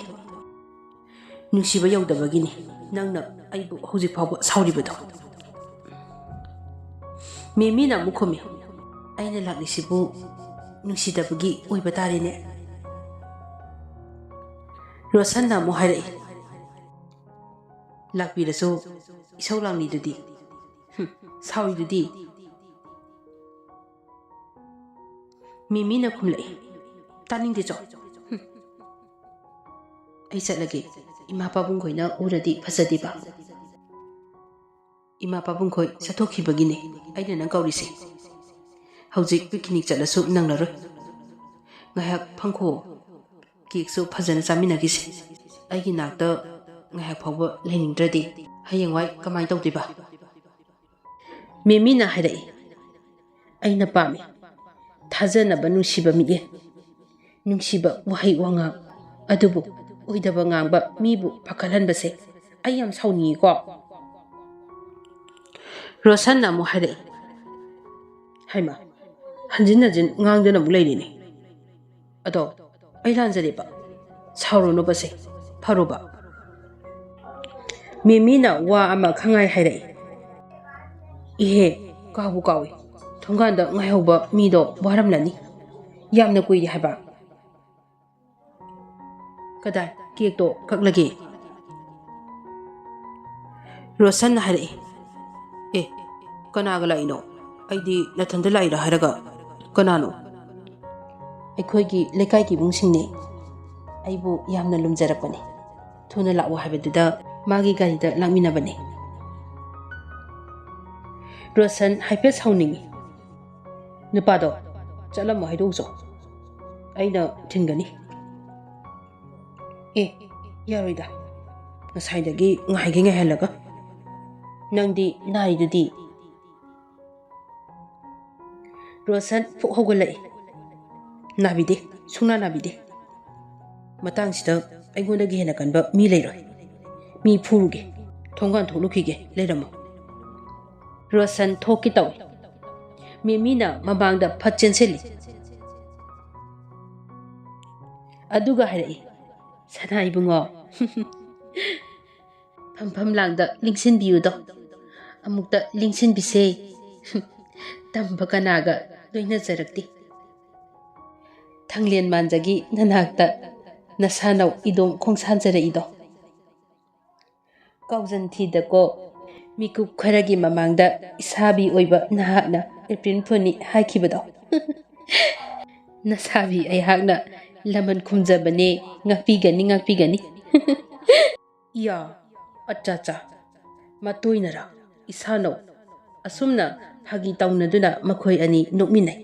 ꯅꯨꯡꯁꯤꯕ ꯌꯧꯗꯕꯒꯤꯅꯤ ꯅꯪꯅ ꯑꯩꯕꯨ ꯍꯧꯖꯤꯛ ꯐꯥꯎꯕ ꯁꯥꯎꯔꯤꯕꯗꯣ꯫" ꯃꯦꯃꯤꯅ ꯑꯃꯨꯛ ꯈꯨꯝꯃꯤ, "ꯑꯩꯅ ꯂꯥꯛꯂꯤꯁꯤꯕꯨ ꯅꯨꯡꯁꯤꯗꯕꯒꯤ ꯑꯣꯏꯕ ꯇꯥꯔꯦꯅꯦ꯫" ꯔꯣꯁꯟꯅ ꯑꯃꯨꯛ ꯍꯥꯏꯔꯛꯏ, "ꯂꯥꯛꯄꯤꯔꯁꯨ ꯏꯁꯧ ꯂꯥꯡꯂꯤꯗꯨꯗꯤ, ꯍꯨꯝ, ꯁꯥꯎꯔꯤꯗꯨꯗꯤ꯫" ꯃꯤꯃꯤꯅ ꯈꯨꯝꯂꯛꯏ, "ꯇꯥꯅꯤꯡꯗꯦ ꯆꯣ꯫ ꯍꯨꯝ꯫ ꯑꯩ ꯆꯠꯂꯒꯦ꯫ ꯏꯃꯥ ꯄꯥꯕꯨꯡꯈꯣꯏꯅ ꯎꯔꯗꯤ ꯐꯖꯗꯦꯕ꯫" ꯏꯃꯥ ꯄꯥꯕꯨꯡꯈꯣꯏ ꯆꯠꯊꯣꯛꯈꯤꯕꯒꯤꯅꯦ ꯑꯩꯅ ꯅꯪ ꯀꯧꯔꯤꯁꯦ꯫ ꯍꯧꯖꯤꯛ picnic ꯆꯠꯂꯁꯨ ꯅꯪꯂꯔꯣꯏ꯫ ꯉꯥꯏꯍꯥꯛ ꯐꯝꯈꯣ꯫ Cakeꯁꯨ ꯐꯖꯅ ꯆꯥꯃꯤꯟꯅꯈꯤꯁꯦ꯫ ꯑꯩꯒꯤ ꯅꯥꯛꯇ ꯉꯥꯏꯍꯥꯛ ꯐꯥꯎꯕ ꯂꯩꯅꯤꯡꯗ꯭ꯔꯗꯤ ꯍꯌꯦꯡꯋꯥꯏ ꯀꯃꯥꯏꯅ ꯇꯧꯗꯣꯏꯕ? ꯃꯦꯃꯤꯅ ꯍꯥꯏꯔꯛꯏ, "ꯑꯩꯅ ꯄꯥꯝꯃꯤ ꯊꯥꯖꯅꯕ ꯅꯨꯡꯁꯤꯕ ꯃꯤꯠꯌꯦꯡ, ꯅꯨꯡꯁꯤꯕ ꯋꯥꯍꯩ ꯋꯥꯉꯥꯡ, ꯑꯗꯨꯕꯨ ꯑꯣꯏꯗꯕ ꯉꯥꯡꯕ ꯃꯤꯕꯨ ꯐꯒꯠꯍꯟꯕꯁꯦ ꯑꯩ ꯌꯥꯝ ꯁꯥꯎꯅꯤꯡꯉꯤꯀꯣ꯫" ꯔꯣꯁꯟꯅ ꯑꯃꯨꯛ ꯍꯥꯏꯔꯛꯏ, "ꯍꯩꯃꯥ, ꯍꯟꯖꯤꯟ ꯍꯟꯖꯤꯟ ꯉꯥꯡꯗꯨꯅ ꯑꯃꯨꯛ ꯂꯩꯔꯤꯅꯦ꯫ ꯑꯗꯣ ꯑꯩ ꯂꯥꯟꯖꯔꯦꯕ, ꯁꯥꯎꯔꯨꯅꯨꯕꯁꯦ ꯐꯔꯨꯕ꯫" ꯃꯦꯃꯤꯅ ꯋꯥ ꯑꯃ ꯈꯪꯉꯥꯏ ꯍꯥꯏꯔꯛꯏ, "ꯏꯍꯦ, ꯀꯥꯎꯕꯨ ꯀꯥꯎꯏ, ꯊꯣꯡꯒꯥꯟꯗ ꯉꯥꯏꯍꯧꯕ ꯃꯤꯗꯣ ꯋꯥꯔꯝꯂꯅꯤ꯫ ꯌꯥꯝꯅ ꯀꯨꯏꯔꯦ ꯍꯥꯏꯕ꯫" "ꯀꯗꯥꯏ, cakeꯇꯣ ꯀꯛꯂꯒꯦ?" ꯔꯣꯁꯟꯅ ꯍꯥꯏꯔꯛꯏ꯫ "ꯑꯦ, ꯀꯅꯥꯒ ꯂꯥꯛꯏꯅꯣ? ꯑꯩꯗꯤ ꯅꯊꯟꯗ ꯂꯥꯛꯏꯔꯥ ꯍꯥꯏꯔꯒ, ꯀꯅꯥꯅꯣ?" "ꯑꯩꯈꯣꯏꯒꯤ ꯂꯩꯀꯥꯏꯒꯤ ꯏꯕꯨꯡꯁꯤꯡꯅꯦ꯫ ꯑꯩꯕꯨ ꯌꯥꯝꯅ ꯂꯨꯝꯖꯔꯛꯄꯅꯦ꯫ ꯊꯨꯅ ꯂꯥꯛꯑꯣ ꯍꯥꯏꯕꯗꯨꯗ ꯃꯥꯒꯤ ꯒꯥꯔꯤꯗ ꯂꯥꯛꯃꯤꯟꯅꯕꯅꯦ꯫" ꯔꯣꯁꯟ ꯍꯥꯏꯐꯦꯠ ꯁꯥꯎꯅꯤꯡꯏ꯫ "ꯅꯨꯄꯥꯗꯣ ꯆꯠꯂꯝꯃꯣ ꯍꯥꯏꯗꯣꯛꯎꯆꯣ, ꯑꯩꯅ ꯊꯤꯟꯒꯅꯤ꯫" "ꯑꯦ, ꯌꯥꯔꯣꯏꯗ, ꯉꯁꯥꯏꯗꯒꯤ ꯉꯥꯏꯒꯦ ꯉꯥꯏꯍꯜꯂꯒ꯫ ꯅꯪꯗꯤ ꯅꯥꯔꯤꯗꯨꯗꯤ?" ꯔꯣꯁꯟ ꯐꯨꯛ ꯍꯧꯒꯠꯂꯛꯏ꯫ "ꯅꯥꯕꯤꯗꯦ, ꯁꯨꯡꯅꯥ ꯅꯥꯕꯤꯗꯦ꯫ ꯃꯇꯥꯡꯁꯤꯗ ꯑꯩꯉꯣꯟꯗꯒꯤ ꯍꯦꯟꯅ ꯀꯟꯕ ꯃꯤ ꯂꯩꯔꯣꯏ꯫ ꯃꯤ ꯐꯨꯔꯨꯒꯦ, ꯊꯣꯡꯒꯥꯟ ꯊꯣꯛꯂꯨꯈꯤꯒꯦ, ꯂꯩꯔꯝꯃꯣ꯫" ꯔꯣꯁꯟ ꯊꯣꯛꯀꯦ ꯇꯧꯏ꯫ ꯃꯦꯃꯤꯅ ꯃꯃꯥꯡꯗ ꯐꯠ ꯆꯦꯟꯁꯤꯜꯂꯤ꯫ ꯑꯗꯨꯒ ꯍꯥꯏꯔꯛꯏ, "ꯁꯅꯥ ꯏꯕꯨꯡꯉꯣ, ꯐꯝꯐꯝ ꯂꯥꯡꯗ ꯂꯤꯡꯁꯤꯟꯕꯤꯌꯨꯗꯣ, ꯑꯃꯨꯛꯇ ꯂꯤꯡꯁꯤꯟꯕꯤꯁꯦ꯫ ꯇꯝꯕ ꯀꯅꯥꯒ ꯂꯣꯏꯅꯖꯔꯛꯇꯦ꯫ ꯊꯪꯂꯦꯟ ꯃꯥꯟꯖꯒꯤ ꯅꯅꯥꯛꯇ ꯅꯁꯥꯅꯧ ꯏꯗꯣꯝ ꯈꯣꯡꯁꯥꯟꯖꯔꯛꯏꯗꯣ꯫ ꯀꯥꯎꯖꯟ ꯊꯤꯗꯀꯣ, ꯃꯤꯀꯨꯞ ꯈꯔꯒꯤ ꯃꯃꯥꯡꯗ ꯏꯁꯥꯕꯤ ꯑꯣꯏꯕ ꯅꯍꯥꯛꯅ April Foolꯅꯤ ꯍꯥꯏꯈꯤꯕꯗꯣ꯫ ꯅꯁꯥꯕꯤ ꯑꯩꯍꯥꯛꯅ ꯂꯃꯟ ꯈꯨꯝꯖꯕꯅꯦ, ꯉꯥꯛꯄꯤꯒꯅꯤ, ꯉꯥꯛꯄꯤꯒꯅꯤ꯫" "ꯏꯌꯥ, ꯑꯠꯆꯥ ꯆꯥ, ꯃꯇꯣꯏꯅꯔꯥ?" ꯏꯁꯥꯅꯧ꯫ ꯑꯁꯨꯝꯅ ꯐꯥꯒꯤ ꯇꯧꯅꯗꯨꯅ ꯃꯈꯣꯏ ꯑꯅꯤ ꯅꯣꯛꯃꯤꯟꯅꯩ꯫